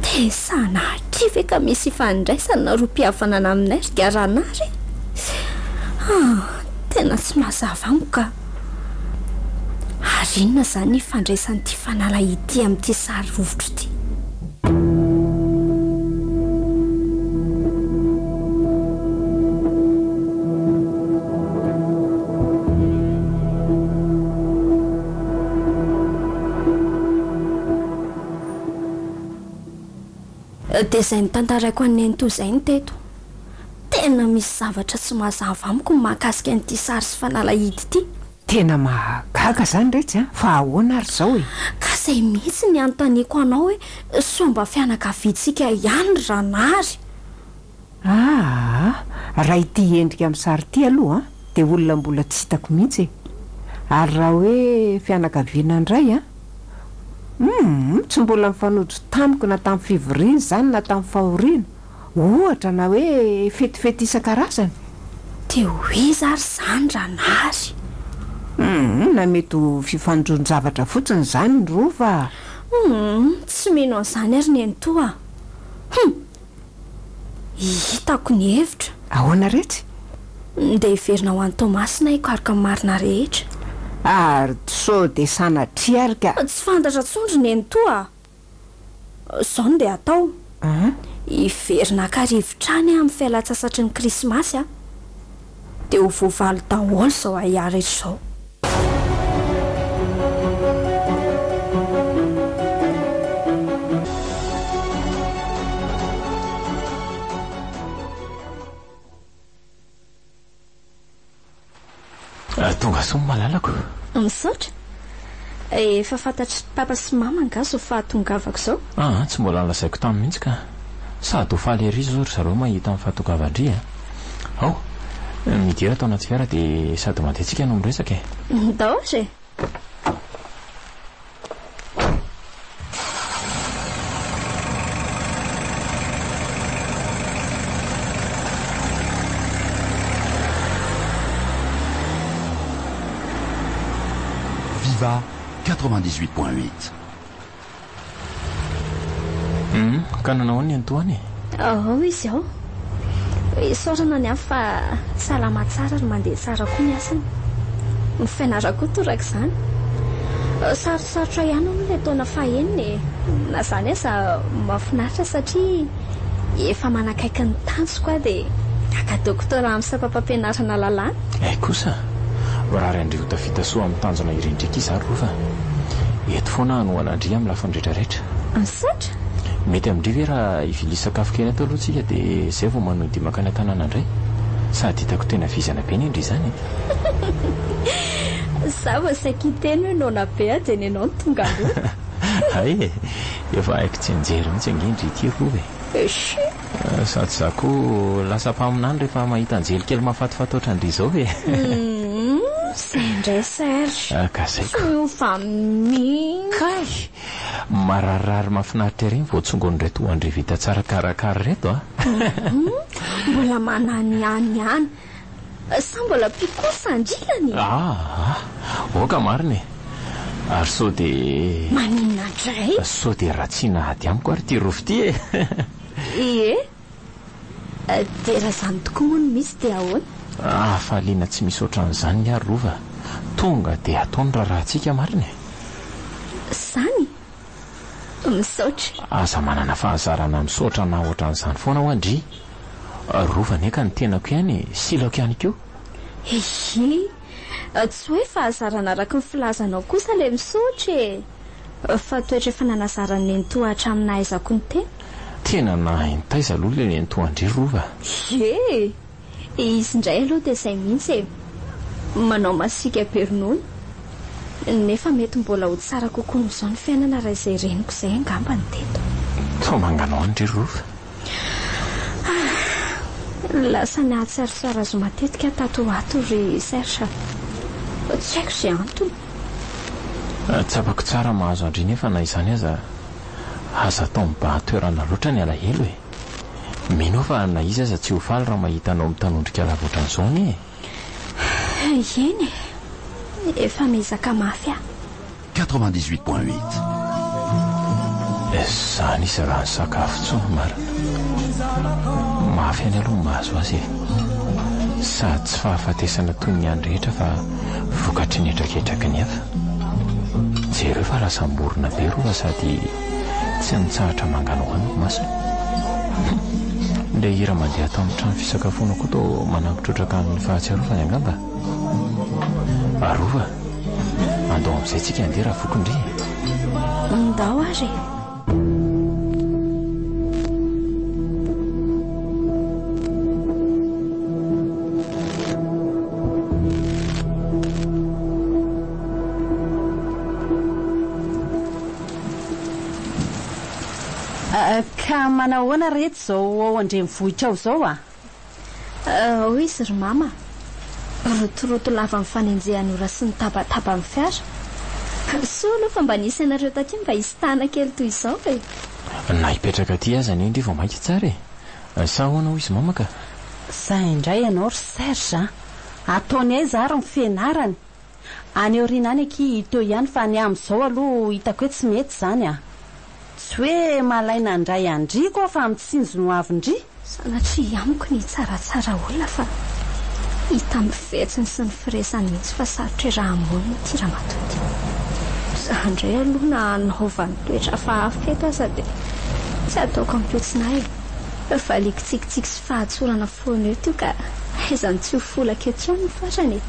Dia sanatria ve ka misy ifandraisany rohim-pihavanana aminay ry Garanary e? Ah, tena tsy mazava amiko ka! Ary inona izany ifandraisan'ity fanalahidy ity amin'ity sary rovitro ity? Dia izay notantaraiko an'i Nenitoa izay ny teto. Tena misy zavatra tsy mazava amiko ny mahakasika an'ity sary sy fanalahidy ity.
Tena mahagaga izany retsy an! Fa ahoana ary izao e?
Ka izay mihitsy ny anontaniako anao hoe sao mba fianakaviantsika ihany ry Ranary?
Aa! Raha ity endrika amin'ny sary ity aloha an, dia olona mbola tsy hitako mihitsy e! Ary raha hoe fianakaviana indray an, humm! Tsy mbola nifanojo tamiko na tamin'ny fivoriana izany na tamin'ny fahoriana. Ohatra na hoe fetifety isan-karazany.
Dia ho iza ary izany Ranary?
Humm, na mety ho fifanjoan-javatra fotsiny izany ny rova a!
Humm, tsy mino an'izany ary nenitoa a! Humm! Hitako ny hevitra.
Ahoana retsy?
Dia hiverina ho any Toamasina hikaroka ny marina rehetra.
Ary sao dia sanatria ary ka.
Tsy fantatra intsony ry nenitoa a! Izao no ndeha atao. Hiverina haka rivotra any aho amin'ny fialantsasatry ny krismasy a! Dia ho voavaly daholo izao ahiahy rehetra izao.
Tonga soa ny malalako.
Misaotra. Efa fantatr'i papa sy mama angaha izao fahatongavako izao?
Aa, tsy mbola nolazaiko taminy mihitsy ka. Sady ho faly ery izao ry zareo mahita ny fahatongavan-dry a. Ao, midira ato anaty fiara dia sady mandeha tsika no miresaka e.
Ndao ary e.
Viva 98.8.
Hum, ka nanao ahoana ny antohana e?
Ao izy ao. Isaorana ny avo fa salama tsara ary mandeha tsara koa ny asany. Ny fianarako koa torak'izany. Sarotsarotra ihany hono ilay taona fahenina e! Na izany aza mahafinaritra satria efa manakaiky ny tanjoko aho dia haka doctorat amin'ny sampam-pampianarana lalàna.
Hay kosa! Mirary an-dry ho tafita soa amin'ny tanjona irindrika izy ary Rova. Eto foana aho hanohana an-dry amin'ny lafiny rehetrarehetra.
Misaotra!
Mety amin-dry ve raha hivily sakafo kely ato aloha tsika dia izay vao manohy dia mankany an-tanàna indray? Sady hitako tena vizana be anie ndry izany e!
Za vao saika hiteny hoe noana be aho dia nenao no tonga aloha.
Hay e! Efa haiko tsianjery mihitsy ange ndry ity Rova e!
Chut!
Sady za koa lasa mpaminany rehefa mahita anjely kely mahafatifaty ohatran-dry izao e!
Humm! Zay indray Serge!
Ka zay
ka! Tsy miova mihitsy!
Kay! Mararirary mahafinaritra ery ny voatsongon'ireto Andry vita tsara karakara ireto a!
Humm! Mbola mananihany ihany! Sa mbola mpikosa andrilany e?
Aa! Oka marina e! Ary sao dia.
Maninona indray?
Sao dia ratsiana ady amiko ary ity rofy ity e!
Ie! Dia raha izany tokoa moa no misy dia ahoana?
Hafaliana tsy misy ohatran'izany ny ahy Rova. Tonga dia atao ny raharahantsika marina e!
Izany? Misaotra.
Aza manana fahazarana misaotra anah ohatran'izany foana hoa ndry. Rova anie ka ny tenako ihany e, silako ihany koa.
Ehe, tsy hoe fahazarana araka ny filazanao kosa ilay misaotra e! Fa toetra efa nanazaran'i nenitoa hatramin'ny nahaizako niteny.
Tena nahay nitaiza aloha ilay nenitoan-dry Rova.
Ie! Izy indray aloha dia izay mihitsy e! Manao masiaka be ronono. Nefa mety mbola ho tsara kokoa noho izao ny fiainana raha izay reniko izay angamba no teto.
Toa manganao any ry Rova.
Ah! Lasa nahatsiarotsiaro azy matetika aho tato ho ato ry Serge a! Tsy haiko izay antony.
Tsapako tsara mahazo an-dry nefa na izany aza, aza atao mibahan-toerana loatra ny alahelo e! Mino aho fa na iza aza tsy ho faly raha mahita anao mitanondrika lava ohatran'izao anie e!
Eny e! Efa miezaka mafy aho.
98.8.
Izany izy raha nisakafo intsony marina. Mafy ihany aloha ny mahazo azy e. Sady tsy fahafatesana toy ny an'ny rehetra fa vokatry ny hetraketraky ny hafa. Jereo fa lasa morona be rova sady tsy mitsahatra manganohano ny masony. Hum! Ilay hira mandeha ato amin'ny trano fisakafoana koa toa manampy trotraka amin'ny fahatsiarovany angamba. Rova, andao amin'izay tsika handeha raha voky ndry e.
Ndao ary e.
Ka manahoana retsy izao ao an-drenivohitra ao izao a?
Ao izy ry mama a! Rotoroto lava mifanenjehan'ora sy mitabataba amin'ny fiara. Soa aloha fa mba nisy anareo taty mba hisintahana kely toy izao e!
Na hipetraka aty aza anie ndry vao mainka tsara e! Sa ahoana hoy izy mama ka?
Zay indray ianao ry Serge a! Ataony aiza ary ny fianarany? Any aoriana any akia hita eo ihany fa ny amin'izao aloha hitako hoe tsy mety izany a! Tsy hoe malaina handray an-dry ko aho fa mitsinjo ny ho avin-dry.
Sanatria amiko ny hitsaratsara olona fa hita amin'ny fihetsiny sy ny firesany mihitsy fa sarotra iaraha-monina ity ramatoa ity. Izaho indray aloha na hanaovany toetra hafahafa eto aza dia tsy ataoko ampihotsina ahy e! Valiako tsikitsiky sy fahatsorana Foana eto io ka aiza no tsy ho folaka eto ihany ny farany e!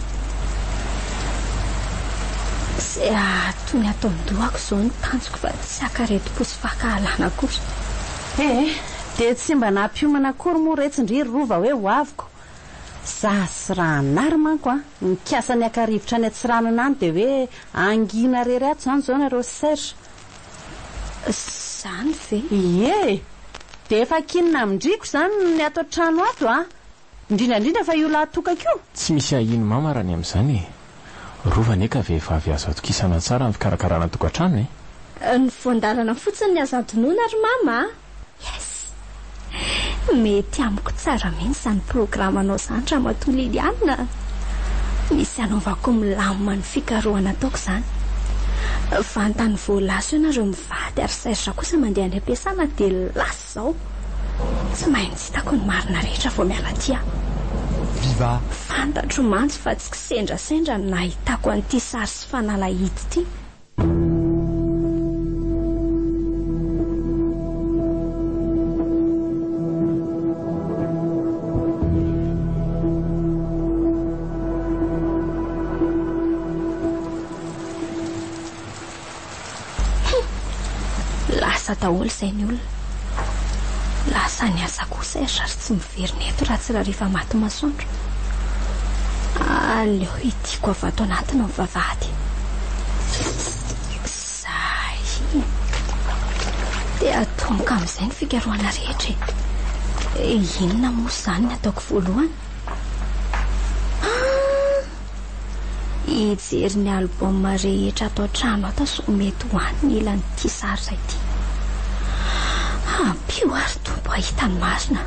Izay ahatony ato an-dohako izao no tanjoko fa tsy haka aretim-po sy fankahalana akory.
Eh! Dia tsy mba nampiomana akory moa retsy ndry ry Rova hoe ho aviko. Za sy Ranary manko an, nikasa ny haka rivotra any Antsiranana any dia hoe hangina rery ato izany izao nareo sy Serge.
Izany ve?
Ie e! Dia efa kinina amin-driko izany ny ato an-trano ato a! Indrindra indrindra fa io lahatokako io!
Tsy misy ahian'i mama raha ny amin'izany e! Rova anie ka vehivavy azo atokisana tsara amin'ny fikarakarana tokantrano e!
Ny voan-dalana fotsiny ny azo adinoina ry mama a! Yes! Mety amiko tsara mihitsy izany programanao izany Ramatoa Liliane a! Misy hanaovako milamina ny fikarohana ataoko izany. Vantany vao lasa eo nareo mivady ary Serge kosa mandeha any am-piasana dia lasa izao. Tsy maintsy hitako ny marina rehetra vao miala aty aho.
Viva!
Fantatro mantsy fa tsy kisendrasendra no nahitako an'ity sary sy fanalahidy ity. Lasa daholo izay ny olona. Lasa niasa koa Serge ary tsy miverina eto raha tsy rariva maty masoandro. Aleo hidiako avy ato anatiny ny vavahady. Zay. Dia atomboka amin'izay ny fikarohana rehetra e. Inona moa izany ny ataoko voalohany? Ah! Hijery ny album rehetra ato an-trano ato aho sao mety ho any ny ilan'ity sary iray ity. Ampio aho ry Tompo hahita ny marina.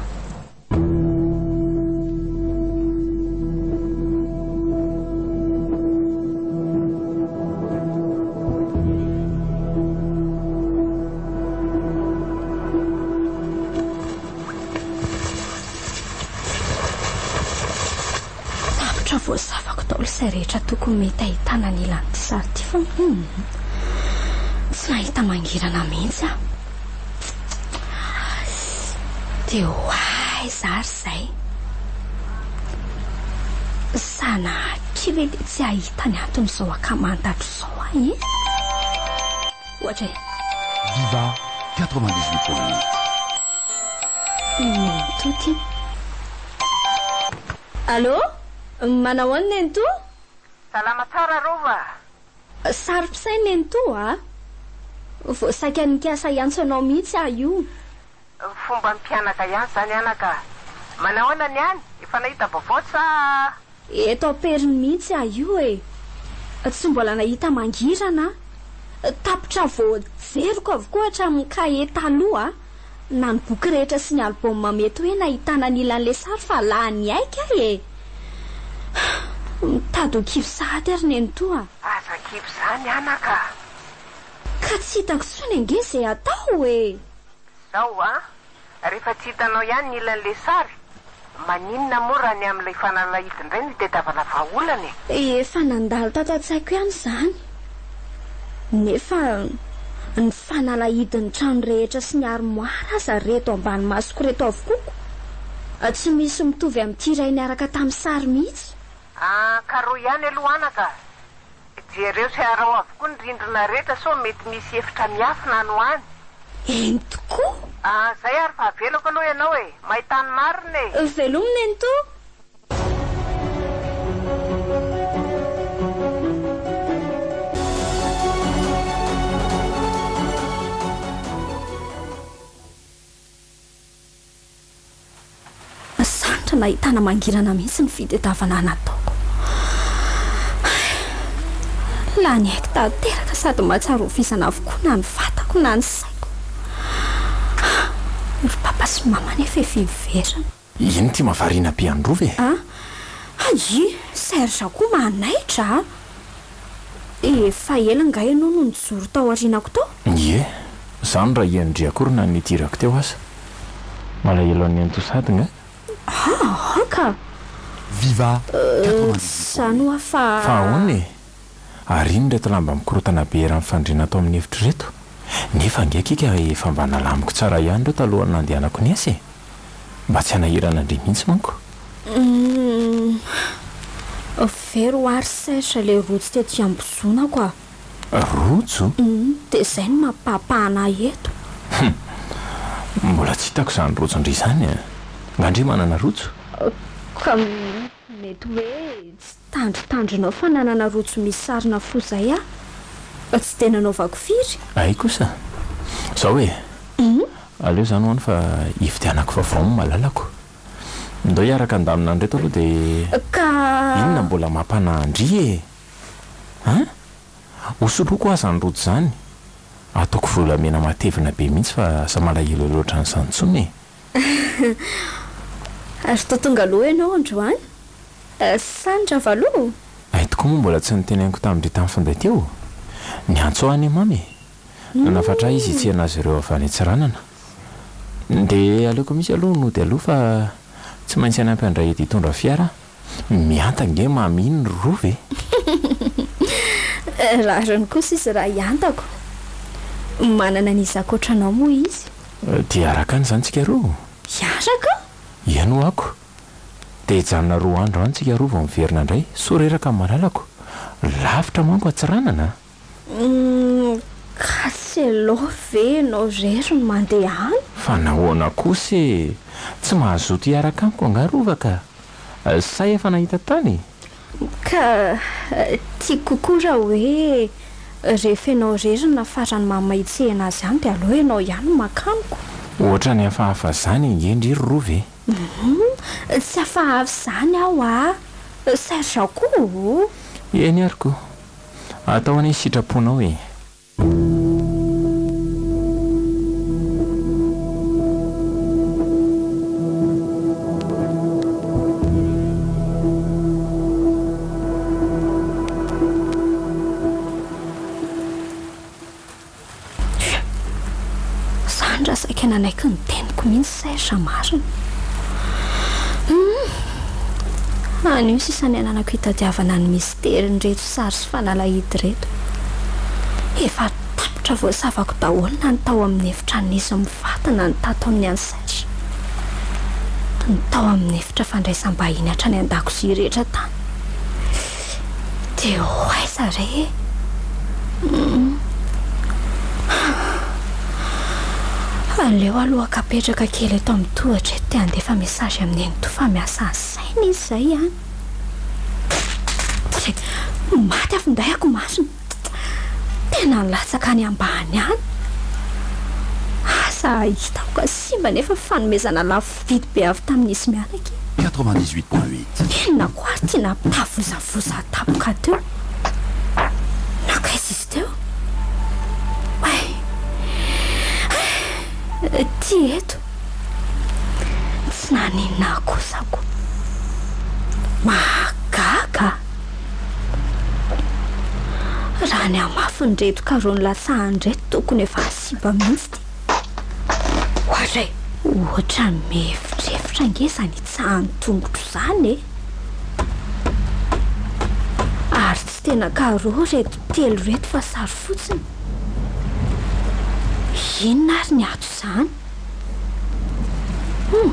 Tapitra voasavako daholo izay rehetra tokony mety ahitana ny ilan'ity sary ity fa hum tsy nahita mangirana mihitsy aho. Dia ho aiza ary izay? Sanatria ve dia tsy hahita ny anton'izao ankamantatro izao aho e? Ohatra e.
Viva 98.8.
Nenitoa ty. Allô? Manao ahoana Nenitoa?
Salama tsara Rova
a! Saro-pisaina Nenitoa a! Vao saika nikasa hiantso anao mihitsy aho io.
Fomban'ny mpianaka ihany izany anaka a! Manao ahoana ny any? Efa nahita vaovao sa?
Eto am-periny mihitsy aho io e! Tsy mbola nahita mangirana aho. Tapitra voajeriko avokoa hatramin'ny kahie taloha. na ny boky rehetra sy ny album mety hoe nahitana ny ilan'ilay sary fa lany aika aho e! Mitady ho kivy sahady ary nenitoa a!
Aza kivy izany anaka a!
Ka tsy hitako intsony ange izay atao e!
Zao a! Rehefa tsy hitanao ihany ny ilan'ilay sary, maninona moa raha ny amin'ilay fanalahidy indray no itadiavana vahaolana
e? Efa nandalo tato an-tsaiko ihany izany. Nefa ny fanalahidin'ny trano rehetra sy ny armoire aza reto ambany masoko ireto avokoa ko! Tsy misy mitovy amin'ity iray niaraka tamin'ny sary mihitsy.
Ah, karohy ihany aloha anaka a! Jereo sy araho avokoa ny rindrina rehetra sao mety misy efitra miafina any ho any.
Eny tokoa!
Ah, zay ary fa avelako aloha ianao e! Mahita ny marina e!
Velomy nenitoa! Sarotra nahitana mangirana mihitsy ny fitadiavana nataoko. Hay! Lany aiko tanteraka sady mahatsiaro ho vizana avokoa na ny vatako na ny saiko. Ry papa sy mama anefa efa hiverina.
Ino ity mahavariana be an'i Rova e?
A! Hay! Serge koa manaitra a! Efa ela angaha ianao no nijoro tao aorianako tao?
Ie, izany raha i Andria akory na nidirako teo aza. Malahelo an'i Antosady nga?
Aa ka!
Viva
Tsy izany hoa fa.
Fa ahoana e? Ary ino ireto lamba mikorontana be eran'ny fandriana ato amin'ny efitra ireto? Nefa ange kika efa mba nalamiko tsara ihany ireo talohan'ny nandehanako niasa e! Mba tsy hanahirana an-dry mihitsy manko.
Humm. Very hoa ry Serge le rojo tety ambozonako a!
Rojo?
Humm, dia izay no mampahapahana ahy eto.
Humm. Mbola tsy hitako izany rojon-dry izany a! Nga ndry manana rojo?
Ka mety hoe tsy tandrintandrinao fa nanana rojo misy sarina fo izay aho. Tsy dia nanaovako firy.
Hay kosa! Izao e! Aleo izany hono fa hividianako vaovao ny malalako. Ndao hiaraka handamina an'ireto aloha dia.
Ka.
Inona mbola mampanahy an-dry e? An? Hosoloiko aza ny rojo izany. Ataoko volamena matevina be mihitsy fa aza malahelohelo ohatran'izany intsony e!
Ary toa tonga aloha ianao androany? Sa ny Ravalo?
Hay tokoa moa mbola tsy noteneniko tamin-dry tamin'ny finday teo. Niantso ahy anie Mamy e! Nanafatra ahy izy hitsena azy ireo avy any Antsiranana. Dia aleoko mihitsy aloha nody aloha fa tsy maintsy hanampy an-dRaedy hitondra fiara aho. Mihanta ange Mamy iny ry Rova e!
Rariny kosa izy raha hihantako. Manana an'iza ankoatra anao moa izy?
Dia hiaraka any izany tsika roa?
Hiaraka?
Eny ho ako. Dia hijanona roa andro any tsika roa vao miverina indray. Soa reraka ny malalako. Lavitra manko Antsiranana a!
Humm ka cello ve ianao irery no mandeha any?
Fa nahoana kosa e? Tsy mahazoto hiaraka amiko angaha Rova ka? Sa efa nahita tany?
Ka tiako kokoa raha hoe rehefa ianao irery no nafaran'i mama hitsehina azy any dia aleo ianao ihany no mankany ko.
Ohatran'ny hafahafa zany ange ndry ry Rova e!
Humm tsy hafahafa izany aho a! Serge koa ô!
Eny ary ko! Atao anie sitraponao e!
Zany raha saika nanaiky ny teniko mihitsy Serge marina. Humm. Anio sisa ny ananako hitadiavana ny misterin'ireto sary sy fanalahidy ireto. Efa tapitra voasavako daholo na ny tao amin'ny efitranon'izy mivady na ny tato amin'ny an'i Serge. Ny tao amin'ny efitra fandraisam-bahiny hatrany an-dakozia rehetra tany. Dia ho aiza re e? Humm. Aleo aloha akapetraka kely eto amin'ny tohatra eto dia handefa message amin'i Nenitoa fa miasa ny saina izy izay an. Tsia, maty aho finday ako masina. Tena nilatsaka any ambany any. Asa hitako ka simba nefa fanomezana lafo vidy be avy tamin'izy mianaka iny.
98.8.
Inona koa ary ity nampitavozavoza tampoka teo? Nankaiza izy teo? Hay! Hay! Ty eto. Tsy naninona ahy kosa ko. Mahagaga a! Raha ny hamafin'ireto carreaux nilatsahany ireto tokony efa simba mihitsy ity. Oadray! Ohatran'ny miefitrefitra ange izany hitsahan'ny tongotro izany e! Ary tsy tena carreaux ireto telo ireto fa sary fotsiny. Inona ary ny ato izany? Hum!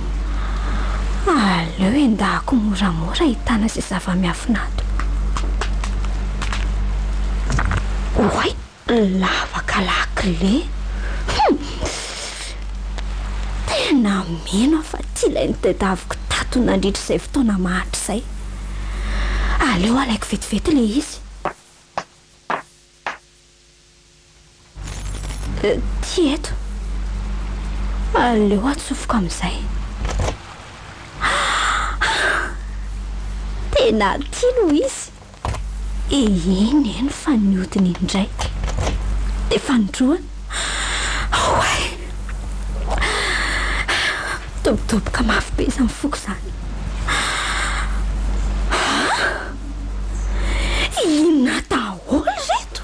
Aleo endahako moramora ahitana izay zava-miafina ato. Oay! Lavaka lakile. Hum! Tena mino aho fa ity ilay notadiaviko tato nandritra izay fotoana mahantra izay. Aleo alaiko vetivety ilay izy. Ity eto. Aleo atsofoka amin'izay. Tena ity no izy. Eny eny fa nihodina indray dia fanindroany. Oay! Midobodoboka mafy be izany foko izany. Ah! Inona daholo ireto?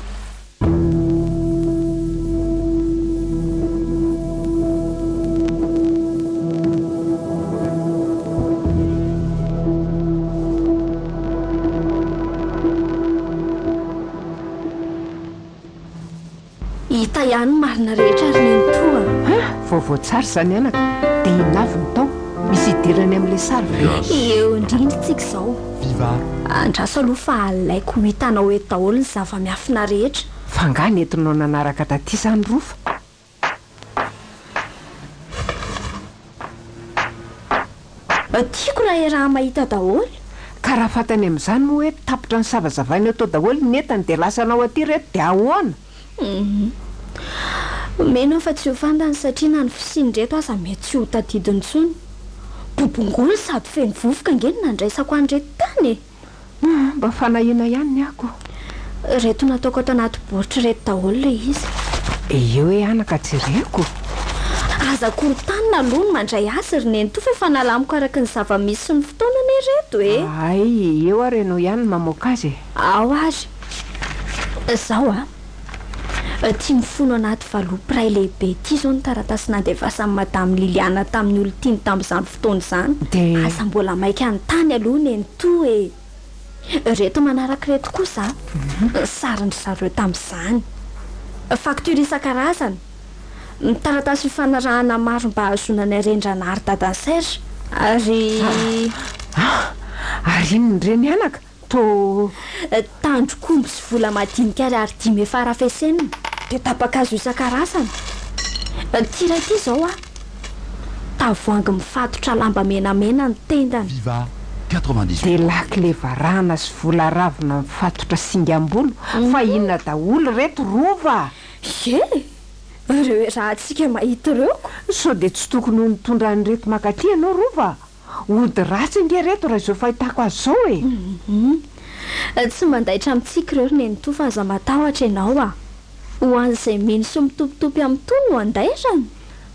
Hita ihany ny marina rehetra ry nenitoa a!
Ha! Vaovao tsara izany anaka! Dia inona avy no tao? Misy idirany amin'ilay sary ve?
Eo indrindra tsika izao. Andraso aloha fa alaiko ho hitanao eto daholo ny zava-miafina rehetra.
Fa angaha nentinao nanaraka taty izany Rofa?
Tiako raha iaraha-mahita daholo.
Ka raha fantany amin'izany moa hoe tapitra nisavazavaina tao daholo ny entany dia lasanao aty ireto dia ahoana?
Humm. Mino aho fa tsy ho fantany satria na ny fisian'ireto aza mety tsy ho tadidiny intsony. Bobongolo sady feno vovoka ange no nandraisako an'ireto tany e!
Humm, mba fanahiana ihany ny ahy ko.
Ireto nataoko ato anaty baoritra ireto daholo ilay izy.
Eo hoe anaka jereko.
Aza korontanina aloha ny mandray azy ry nenitoa fa efa nalamiko araka ny zava-misy sy ny fotoana anie ireto e!
Hay, eo ary ianao ihany no mamoaka azy e!
Ao ary. Izao a! Ity mifono anaty valopy iray lehibe ity izao ny taratasy nandefasan'i Madame Liliana tamin'ny olon-tiany tamin'izany fotoana izany.
Dia.
Aza mbola maika hanontany aloha nenitoa e! Ireto manaraka ireto kosa ny sarin-dry zareo tamin'izany. Facture isan-karazany, ny taratasy fifanarahana maro mba hahazoana ny haren-dRanary dadan'i Serge, ary.
Ah! Ary inona ireny anaka? Toa.
Tandrok'omby sy vola madinika ariary dimy efa arafesenina, dia tapa-kazo isan-karazany. Ity iray ity izao an! Tavoahangy mifatotra lamba menamena ny tendany.
Viva 98.
Dia lakile varahana sy vola ravina mifatotra singam-bolo fa inona daholo ireto Rova a!
Ie! Ireo iarahantsika mahita ireo ko!
Sao dia tsy tokony ho nitondra an'ireto mankaty ianao Rova a! Ody ratsy ange ireto raha izao fahitako azy izao e!
Hum. Tsy mandaitra amintsika ireo ry nenitoa fa aza matahotra ianao a! Ho an'izay mino sy mitopitopy amin'itony no andairana.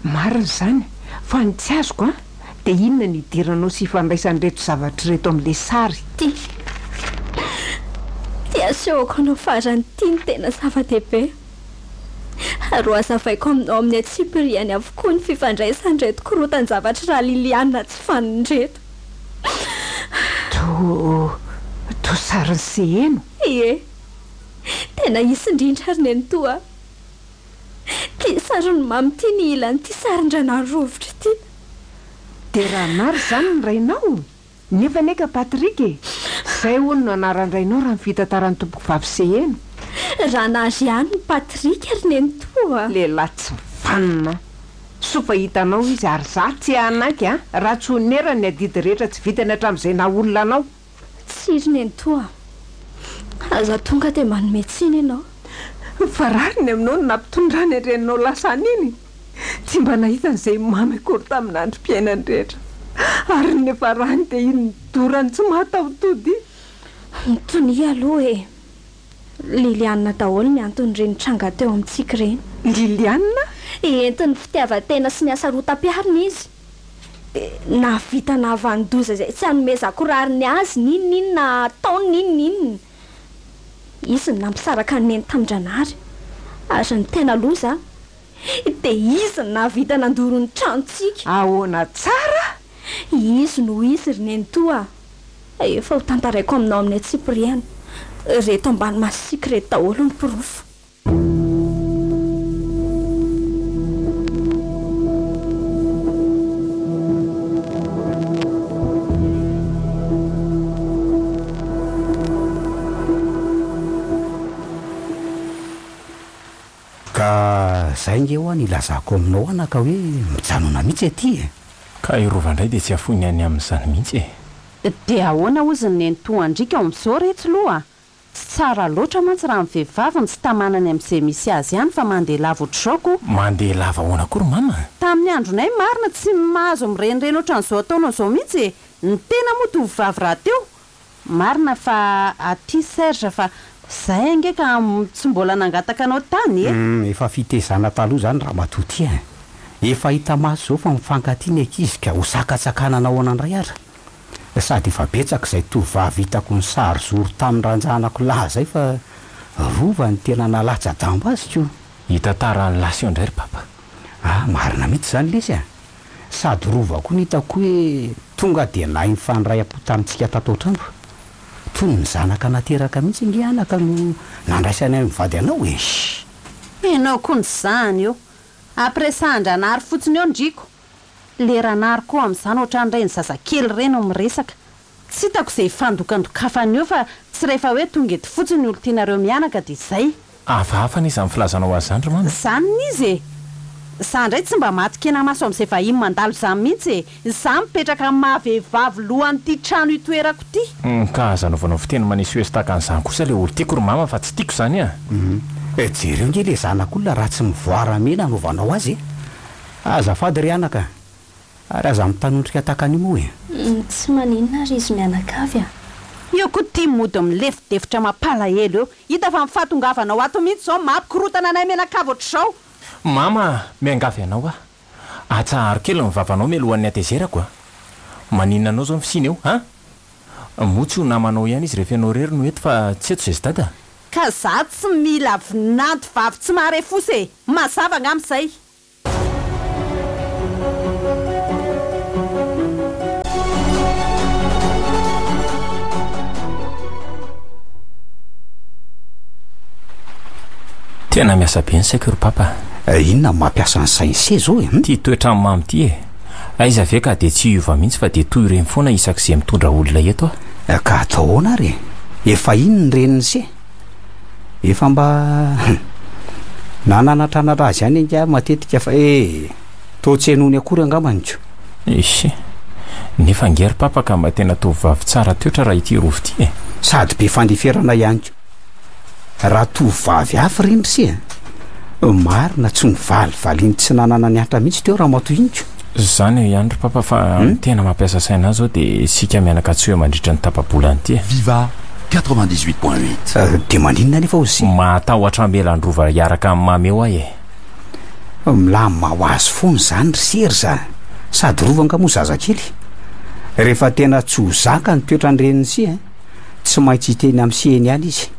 Marina izany, fa ny tsy azoko an, dia inona no idiranao sy ifandraisan'ireto zavatra ireto amin'ilay sary?
Ty. Ty asehoko anao farany ity no tena zava-dehibe. Ary ho hazavaiko aminao amin'ny antsipiriany avokoa ny fifandraisan'ireto korotan-javatr'i Raliliana tsy vanona ireto.
Toa, toa sarin'i Seheno.
Ie. Tena hisy indrindra ry nenitoa a! Ity sarin'i Mamy ity ny ilan'ity sarin-dRanarovitra ity.
Dia Ranary izany ny rainao? Nefa anie ka Patrick e! Izay hono no anaran-drainao raha ny fitantaran'ny tompokovavy Seheno.
Ranary ihany ny Patrick ry nenitoa a!
Lehilahy tsy vanona! Soa fa hitanao izy ary za tsy hanaiky an! Raha tsy honerany ny adidy rehetra tsy vitany hatramin'izay naha olona anao.
Tsia ry nenitoa a! Aza tonga dia manome tsiny ianao.
Fa rariny aminao ny nampitondrany an-dreninao lasa any iny. Tsy mba nahita an'izay mamy akory tamin'ny androm-piainany rehetra. Ary ny niafarany dia iny nidorany tsy mahataho-tody iny.
Mitonia aloha e! Liliane daholo ny anton'ireny tranga teo amintsika ireny.
Liliane?
Entin'ny fitiavan-tena sy ny hasarotam-piarina izy. Dia nahavita nahavanon-doza izay tsy hanomezako rariny azy n'inon'inona ataony n'inon'inona. Izy no nampisaraka an'i Neny tamin-dRanary. Ary ny tena loza dia izy no nahavita nandoro ny tranontsika.
Ahoana tsara?
Izy no izy ry Nenitoa a! Efa ho tantaraiko aminao amin'ny antsipiriany. Ireto ambany masontsika ireto daholo ny porofo.
Ka zay nge hoa ny ilazako aminao anaka hoe mijanona mihitsy aty e!
Ka i Rova indray dia tsy afoiny any amin'izany mihitsy e!
Dia ahoana hozy ny nenitoa andrika ao amin'izao re tsy loha a! Tsy tsara loatra mantsy raha ny vehivavy no tsy tamana any amin'izay misy azy ihany fa mandeha lava ohatr'izao ko!
Mandeha lava ahoana koa ry mama?
Tamin'ny andronay marina tsy mahazo mirenireny ohatran'izao ataonao izao mihitsy e! Ny tena moa tovovavy rahateo! Marina fa aty Serge fa zay ange ka tsy mbola nangataka anao tany e!
Humm efa fitezana taloha zany ramatoa ty e! Efa hita maso zao fa mifankatia ny ankizy ka ho sakatsakanana ahoana ndray ara? Sady efa betsaka izay tovovavy hitako nisary zoro tamin'ny ranjanako lahy zay fa Rova no tena nalatsa-damba azy ko!
Hitantara an'i Lasy eo ndray ry papa.
Ah marina mihitsy zany lesy a! Sady Rova koa no hitako hoe tonga dia nahay nifandray am-po tamintsika tato an-trano. Toy ny zanaka nateraka mihitsy ange anaka no nandraisanay mivady anao e!
Ianao koa ny zahany eo. Ampiresahan-dRanary fotsiny eo ndriko. Le Ranary koa amin'izany ohatran'ireny zazakely ireny no miresaka. Tsy hitako izay hifandokandokafana eo fa tsy rehefa hoe tonga eto fotsiny ny olon-tianareo mianaka dia izay.
Hafahafa anie izany filazanao azy izany ry mama.
Izany izy e! Za indray tsy mba matin-kenamaso amin'izay vahiny mandalo izany mihitsy e! Za mipetraka amin'ny maha vehivavy lohan'ity trano itoerako ity.
Ka aza anaovanao fiteny manesoeso tahaka an'izany kosa ilay olon-tiako ry mama fa tsy tiako izany a!
Jereo ange ilay zanak'olona raha tsy mivoara mena anaovanao azy e! Azafady ry anaka a! Ary aza mitanondrika tahaka an'io moa e!
Tsy maninona ary izy mianakavy a!
Eo koa ty mody milefidefitra mampalahelo eo. Hita fa ny fahatongavanao ato mihitsy izao mampikorontana anay mianakavy ohatr'izao.
Mama a! Miangavy anao aho. Atsaharo kely ny vavanao mialohan'ny hatezerako a! Maninona anao izao ny fisiany eo, an? Moa tsy ho namanao ihany izy rehefa ianao irery no eto fa tsy eto zay sy dada?
Ka za tsy mila vinanto vavy tsy mahare fosa e! Mazava angamba izay.
Tena miasa be ny saiko ry papa.
Inona no mampiasa ny sain'i se zao e?
Ty toetran'i Mamy ty e! Aiza ve ka dia tsy hiova mihitsy fa dia toy ireny foana isak'izay mitondra olona eto
aho. Ka atao ahoana ary e? Efa iny ny renin'i se. Efa mba nananatranatra azy ihany angaha matetika fa eh! Toa tsy henony akory angambany ko.
Ehe. Nefa ange ry papa ka mba tena tovovavy tsara toetra raha ity Rova ity e!
Sady be fandeferana ihany koa. Raha tovovavy hafa ireny ry se a! Marina tsy novalivaliany tsy nanana ny antra mihitsy teo ramatoa iny ko.
Zany eo ihany ry papa fa ny tena mampiasa saina ahy zao dia isika mianaka tsy ho eo mandritra ny tapa-bolana ity e.
Viva 98.8.
Dia maninona anefa hozy?
Matahotra hamela an-dRova hiaraka amin'i Mamy eo aho e.
Milamina ho azy foana izany ry Serge a! Sady Rova angaha moa zazakely? Rehefa tena tsy ho zaka ny toetran-drenin'i Se a! Tsy maintsy hiteny amin'i Se eny ihany izy.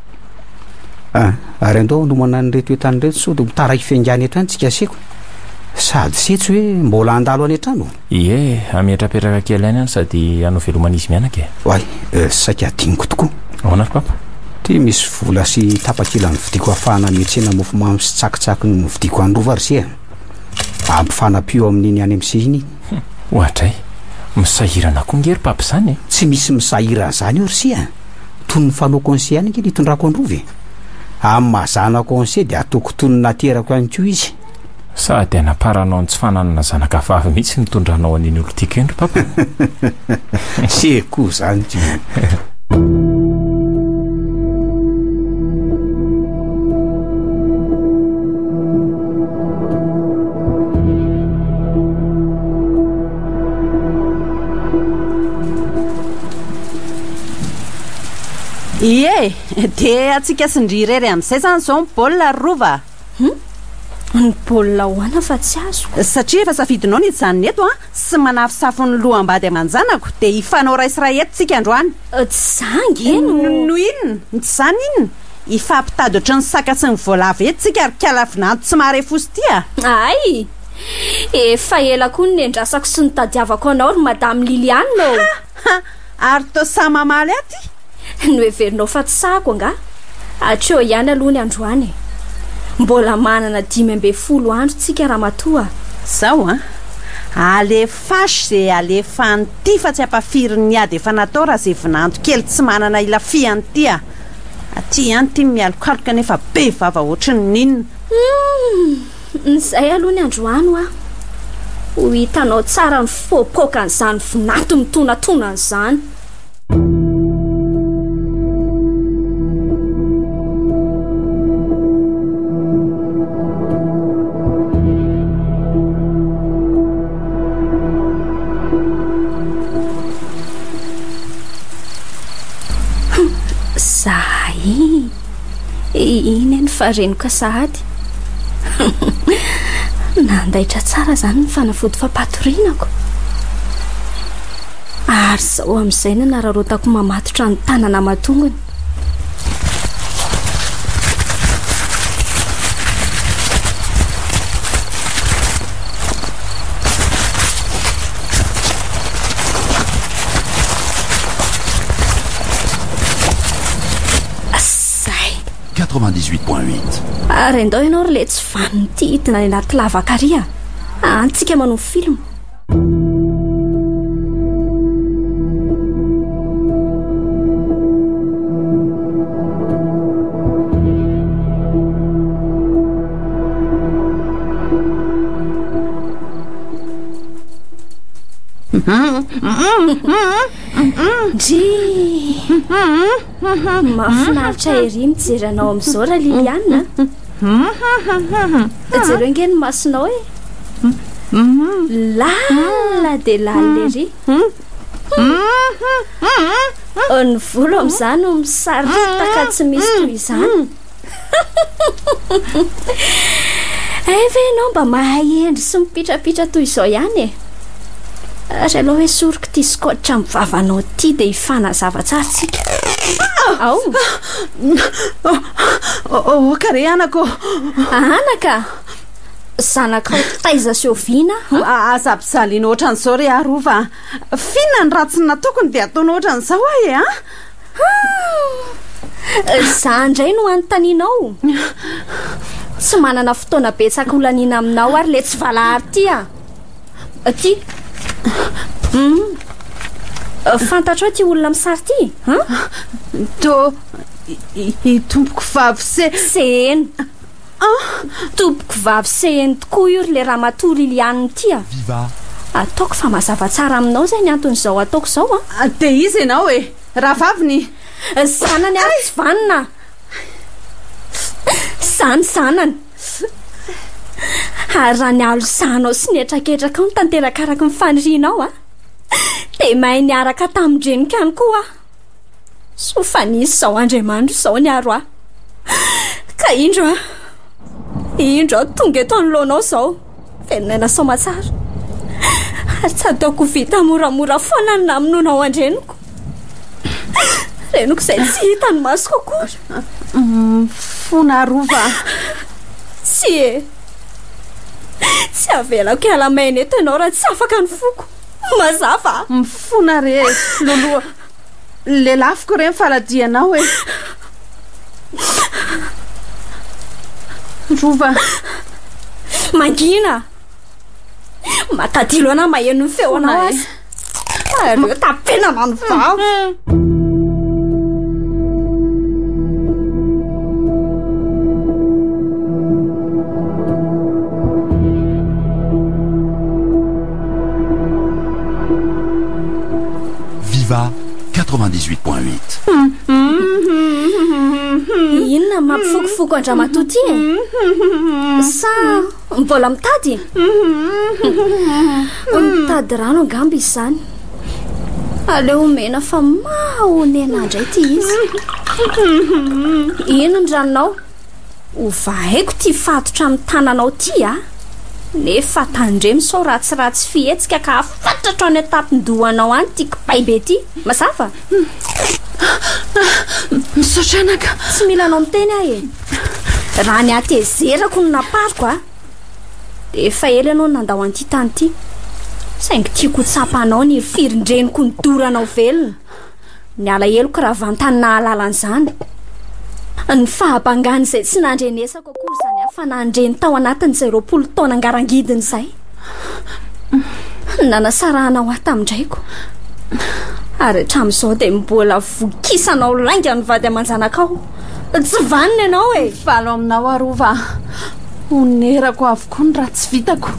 Ah, ary andao hanomana an'ireto entana ireto sao dia ho taraiky fiaingàna eto ihany tsika seko. Sady se tsy hoe mbola handalo any an-trano?
Ie, hametrapetraka kely any aho sady hanao veloma an'izy mianaka e.
Oay, saika hadinoko tokoa.
Ahoana ry papa?
Ty misy vola sy tapakila novidiako hahafahana miantsena mofomamy sy tsakitsaky novidiako any Rova ry se a. Ampifanapio amin'iny any amin'ny se iny iny.
Oadray, misahirana koa nge ry papa izany e.
Tsy misy misahirana izany eo ry se a. Toy ny fanaoko an'i se ihany ange ny hitondrako an-dRova e. Amin'ny maha zanako an'i se dia ataoko toy ny naterako ihany koa izy.
Sady anaparanao ny tsy fananana zanaka vavy mihitsy ny itondranao an'iny olon-tiako iny ry papa.
Se koa izany ko.
Ie, dia antsika sy ndry irery amin'izay izany izao ny baolina ry Rova a!
Hum? Ny baolina ahoana fa tsy azoko?
Satria efa safidinao ny hijanona eto an, sy manafosafo ny loham-bady aman-janako, dia hifanao ray sy ray eto tsika androany.
Tsy za ange no.
No inona? Ny tsy zany inona? Hifampitady ohatry ny saka sy ny voalavo eto tsika ry kala vinanto tsy mahare fosy ity a!
Hay! Efa ela koa no nendrasako sy nitadiavako anao ry Madame Liliane ô!
Ha! Ha! Ary toa sahy mamaly ahy ty?
Noheverinao fa tsy sahako angaha? Hatreo ihany aloha ny androany e! Mbola manana 15 andro tsika ramatoa a!
Zao an! Alefaso ze alefa an'ity fa tsy ampafirin'ny ady efa natao raha ze vinanto kely tsy manana hilafihany ity a! Aty ihany ity mialokaloka nefa be vava ohatrin'ny inona!
Humm! Izay aloha ny androany hoa. Ho hitanao tsara ny fipoapoakan'izany vinanto mitonatona izany. Zay. Iny eny fa renoka sahady. Nandaitra tsara izany ny fanafody fampatorinako. Ary izao amin'izay no nararaotako mamatotra ny tanana aman-tongony. Zay.
98.8.
Ary andao ianao ry le tsy vanona ity hidina any anaty lavaka ary a! Any tsika manao film. Ndrii! Mahafinaritra ery mijery anao amin'izao ra Liliane a! Jereo ange ny masonao e! Lalina dia lalina ery. Ny volo amin'izany no misaritaka tsy misy toy izany. Hay ve ianao mba mahay hendry sy mipitrapitra toy izao ihany e? Ary aleo esoriko ity scotch amin'ny vavanao ity dia hifanazava tsara tsika. Ao!
Aoka re anaka ô!
Anaka? Zanakao taiza sy oviana aho?
Aza ampijaliana ohatran'izao re aho Rova a! F'inona ny ratsy nataoko no dia ataonao ohatran'izao aho e an?
Izaho indray no anontanianao? Tsy manana fotoana betsaka holaniana aminao ary le tsy valahary ty a! Ty. Hum. Fantatrao ity olona amin'ny sary ity? An?
To i tompoko vavy se.
Seheno. Tompoko vavy seheno tokoa io ry le ramatoa Liliane ity a!
Viva.
Ataoko fa mazava tsara aminao izay ny anton'izao ataoko izao a!
Dia iza ianao e? Rahavaviny?
Zanany ary tsy vanona! Izany zanany! Ary raha ny halosanao sy ny hetraketrakao no tanteraka araka ny fanirianao a! Dia mahay niaraka tamin-dreniko ihany koa aho. Soa fa nisy izao Andriamanitra izao niaro ahy. Ka indro aho, indro aho tonga eto anoloanao izao, velon'aina soamatsara. Ary tsy ataoko ho vita moramora foana ny namonoanao an-dreniko. Reniko izay tsy hita ny masoko akory.
Mifona Rova a.
Tsia e. Tsy avelako hiala maina eto ianao raha tsy afaka ny foko. Mazava a.
Mifona re e, Loloha. Lelafiko re ny faladianao e. Rova.
Mangina. Makadilo anà maheno ny feonao aza. Aleo tapenana ny vava.
Viva 98.8.
Inona no mampifokofoko an-dramatoa ity e? Sa mbola mitady? Mitady rano angamba izy izany. Aleo omena fa mahonena indray ity izy. Ino ny ranonao? Ovaiko ity fatotra amin'ny tananao ity a! Nefa tandremo sao ratsiratsy fihetsika ka afatratro any an-tampon-dohanao any ity kibay be ity. Mazava?
Misaotra anaka.
Tsy mila anao miteny aho e. Raha ny hatezerako no nampariko a, dia efa ela ianao no nandao an'ity tany ity. Saingy tiako ho tsapanao ny hirifirin-dreniko nidoranao velona. Ny alaheloko raha vantany nahalala an'izany. Ny fahabangana izay tsy nandrenesako akory izany hafanàn-dreny tao anatin'izay 20 taona ngarangidiny izay. Nanasarahanao ahy tamin-draiko. Ary hatramin'izao dia mbola vokisanao lainga ny vady aman-janakao. Tsy vanona ianao e!
Mivalo aminao aho Rova a! Honerako avokoa ny ratsy vitako.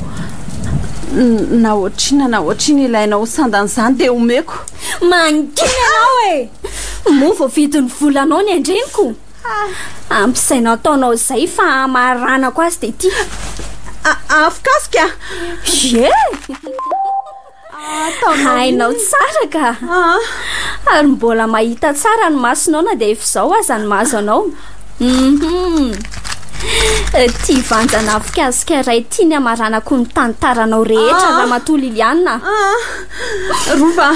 Na ohatr'inona na ohatr'inona ilainao ho sandan'izany dia omeko.
Mangina ianao e! Moa voavidin'ny volanao ny ain-dreniko? Ampy izay nataonao izay fa hamaranako azy dia ity.
Afokasika!
Ie! Hainao tsara ka! Ary mbola mahita tsara ny masonao na dia efa izao aza ny mahazo anao. Hum. Ity vanjana afokasika iray ity ny hamaranako ny tantaranao rehetra, Ramatoa Liliana.
Rova!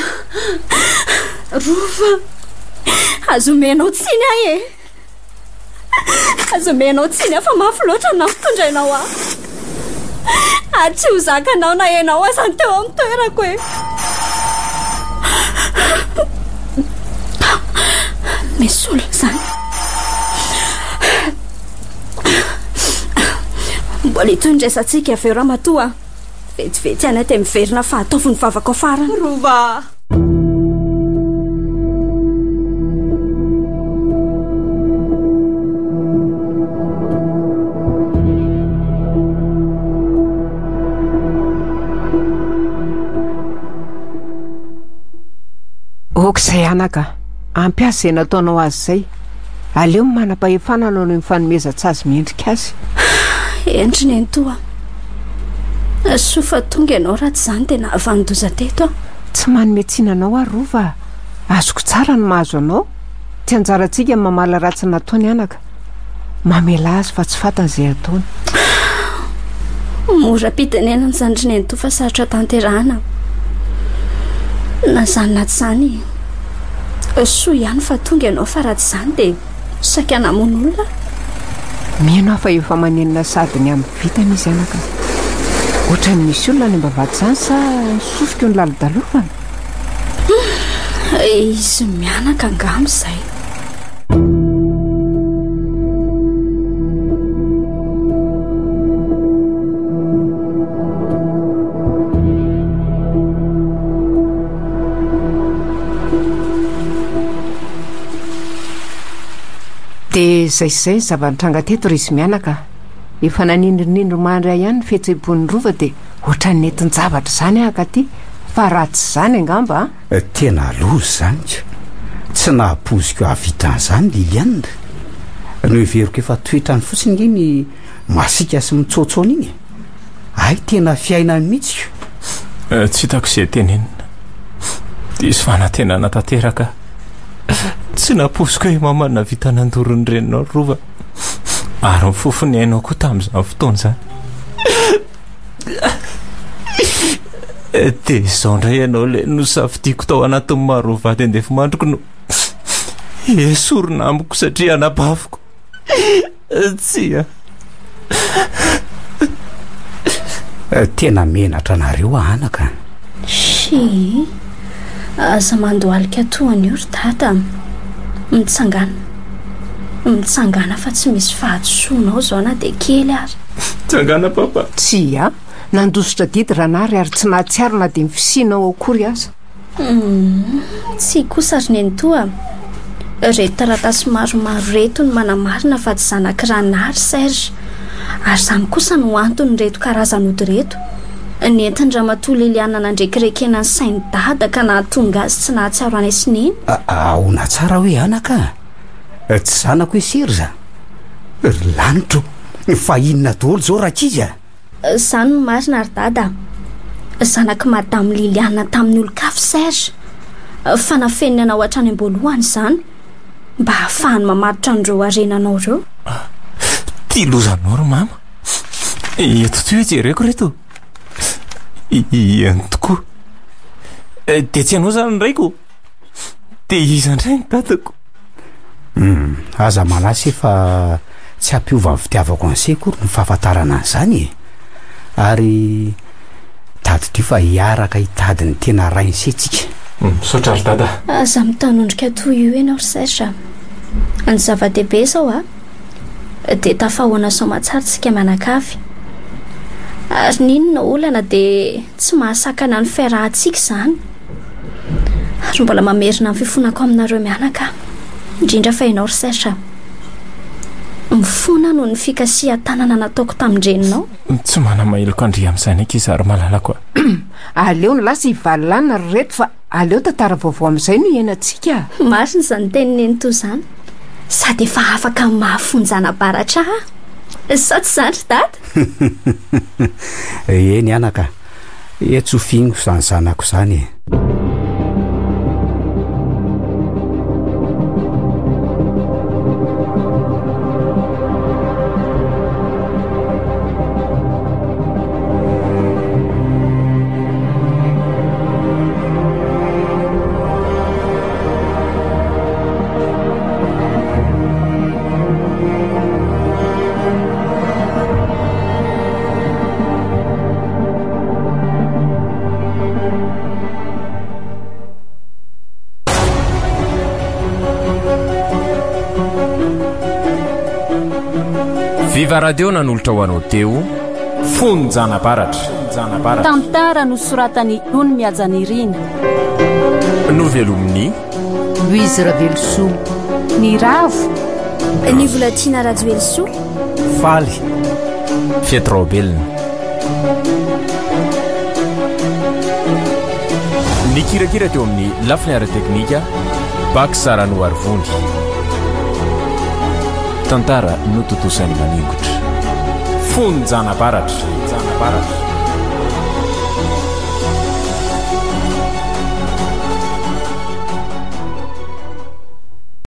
Rova!
Aza omenao tsiny ahy e! Aza omenao tsiny ahy fa mafy loatra ny nampitondrainao ahy. Ary tsy ho zakanao na ianao aza ny teo amin'ny toerako e! Misy olona izany. Mbola hitohy ny resatsika avy eo ramatoa a! Vetivety ihany aho dia miverina fa ataovy ny vavakao farany.
Rova!
Ok izay anaka a! Ampy azy izay nataonao azy izay. Aleo ny manam-pahefana no ny fanomezan-tsazy mendrika azy.
Hendry nenitoa. Soa fa tonga ianao raha tsy izany dia nahavanon-doza teto aho.
Tsy manome tsiny anao aho Rova a! Azoko tsara ny mahazo anao. Tsy anjarantsika ny mamaly ratsy nataony anaka. Mamelà azy fa tsy fantany izay ataony.
Mora am-pitenenana izany ry nenitoa fa sarotra tanterahana. Na izany na tsy izany, soa ihany fa tonga ianao fa raha tsy izany dia saika namono olona aho.
Mino aho fa efa manenina sady ny amin'ny vitany izy anaka. Ohatran'ny misy olona any am-bavahady izany sa sofiko ny lalodalovana?
Izy mianaka angamba izay.
Dia izay sy izay ny zava-nitranga teto ry izy mianaka a! Efa nanindrinindry mandry ahy ihany ny fihetseham-pon'ny rova dia ohatran'ny nentin-javatra izany aho ka aty fa raha tsy izany angamba an!
Tena loza izany ka! Tsy nahapoiziko hahavita an'izany Liliane. Noheveriko efa toetrany fotsiny nge ny masiaka sy mitsoatsoana iny e! Hay tena fiainany mihitsy
ko! Tsy hitako izay tenenina. Diso fanantenana tanteraka aho. Tsy nampoiziko hoe i mama nahavita nandoro ny reninao ry Rova. Ary ny fofon'ny ainao koa tamin'izany fotoana izany. Dia izao indray ianao ilay nosafidiako tao anatin'ny maro vady andefimandriko no esorina amiko satria anabaviko. Tsia.
Tena menatra anareo aho anaka.
Shii. Aza mandohalika toa an'io ry dada. Mitsangàna. Mitsangàna fa tsy misy fahadisoanao izao na dia kely ary.
Tsangàna papa.
Tsia. Nandositra adidy Ranary ary tsy nahatsiaro na dia ny fisianao akory aza.
Humm, tsia kosa ry nenitoa a! Ireto taratasy maromaro ireto no manamarina fa tsy zanak'i Ranary Serge. Ary izany kosa no anton'ireto karazan'ody ireto. Nentin-dRamatoa Liliana nandrekirekena ny sain'i Dada ka nahatonga azy tsy nahatsiaro anay sy Neny.
Ahoana tsara hoe anaka a? Tsy zanako i Serge a? Ry lanitro, fa inona daholo izao rankizy a?
Izany no marina ry Dada a! Zanak'i Madame Liliana tamin'ny olon-kafa Serge. Fa nafeniny anao hatrany am-boalohany izany. Mba hahafahany mamatotra an'ireo harenanao ireo.
Ty lozanao ry mama. Eto ty hoe jereko reto. Eny tokoa. Dia tsy ianao izany ny raiko? Dia iza indray ny dadako?
Hum, aza malahy se fa tsy hampiova ny fitiavako an'i se akory ny fahafantarana an'izany e! Ary tadidio fa hiaraka hitady ny tena rain'i se tsika.
Misaotra ry dada.
Aza mitanondrika toy io ianao ry Serge a! Ny zava-dehibe izao a, dia tafahoana soamatsara tsika mianakavy. Ary n'inona olana dia tsy mahasakana ny fiarahantsika izany. Ary mbola mamerina ny fifonako aminareo mianaka aho, indrindra fa ianao ry Serge a. Mifona noho ny fikasihan-tanana nataoko tamin-dreninao.
Tsy manamaheloka an-dry amin'izany ankizy ary malalako a.
Aleo ny lasa hivalana ry reto fa aleo tantara vaovao amin'izay no hiainantsika a.
Marina izany tenin'i Nenitoa izany. Sady efa afaka amin'ny maha fonjan'Abaratra ahy. Sao tsy izany ry Dada?
Eny anaka. Etsy ho fihiniko izany zanako izany e.
Viva Radio nanolotra ho anao teo Fonjanabaratra.
Tantara nosoratan'i Ony Mihajanirina.
Novelomin'i
Louise Ravelosoa.
Ny Ravo.
Ny Volatiana Rajoelisoa.
Faly. Fety Raobelina. Nikirakira teo amin'ny lafiny ara-teknika, Bax Ranoarivony. Tantara notontosain'i Maningotra. Fonjanabaratra.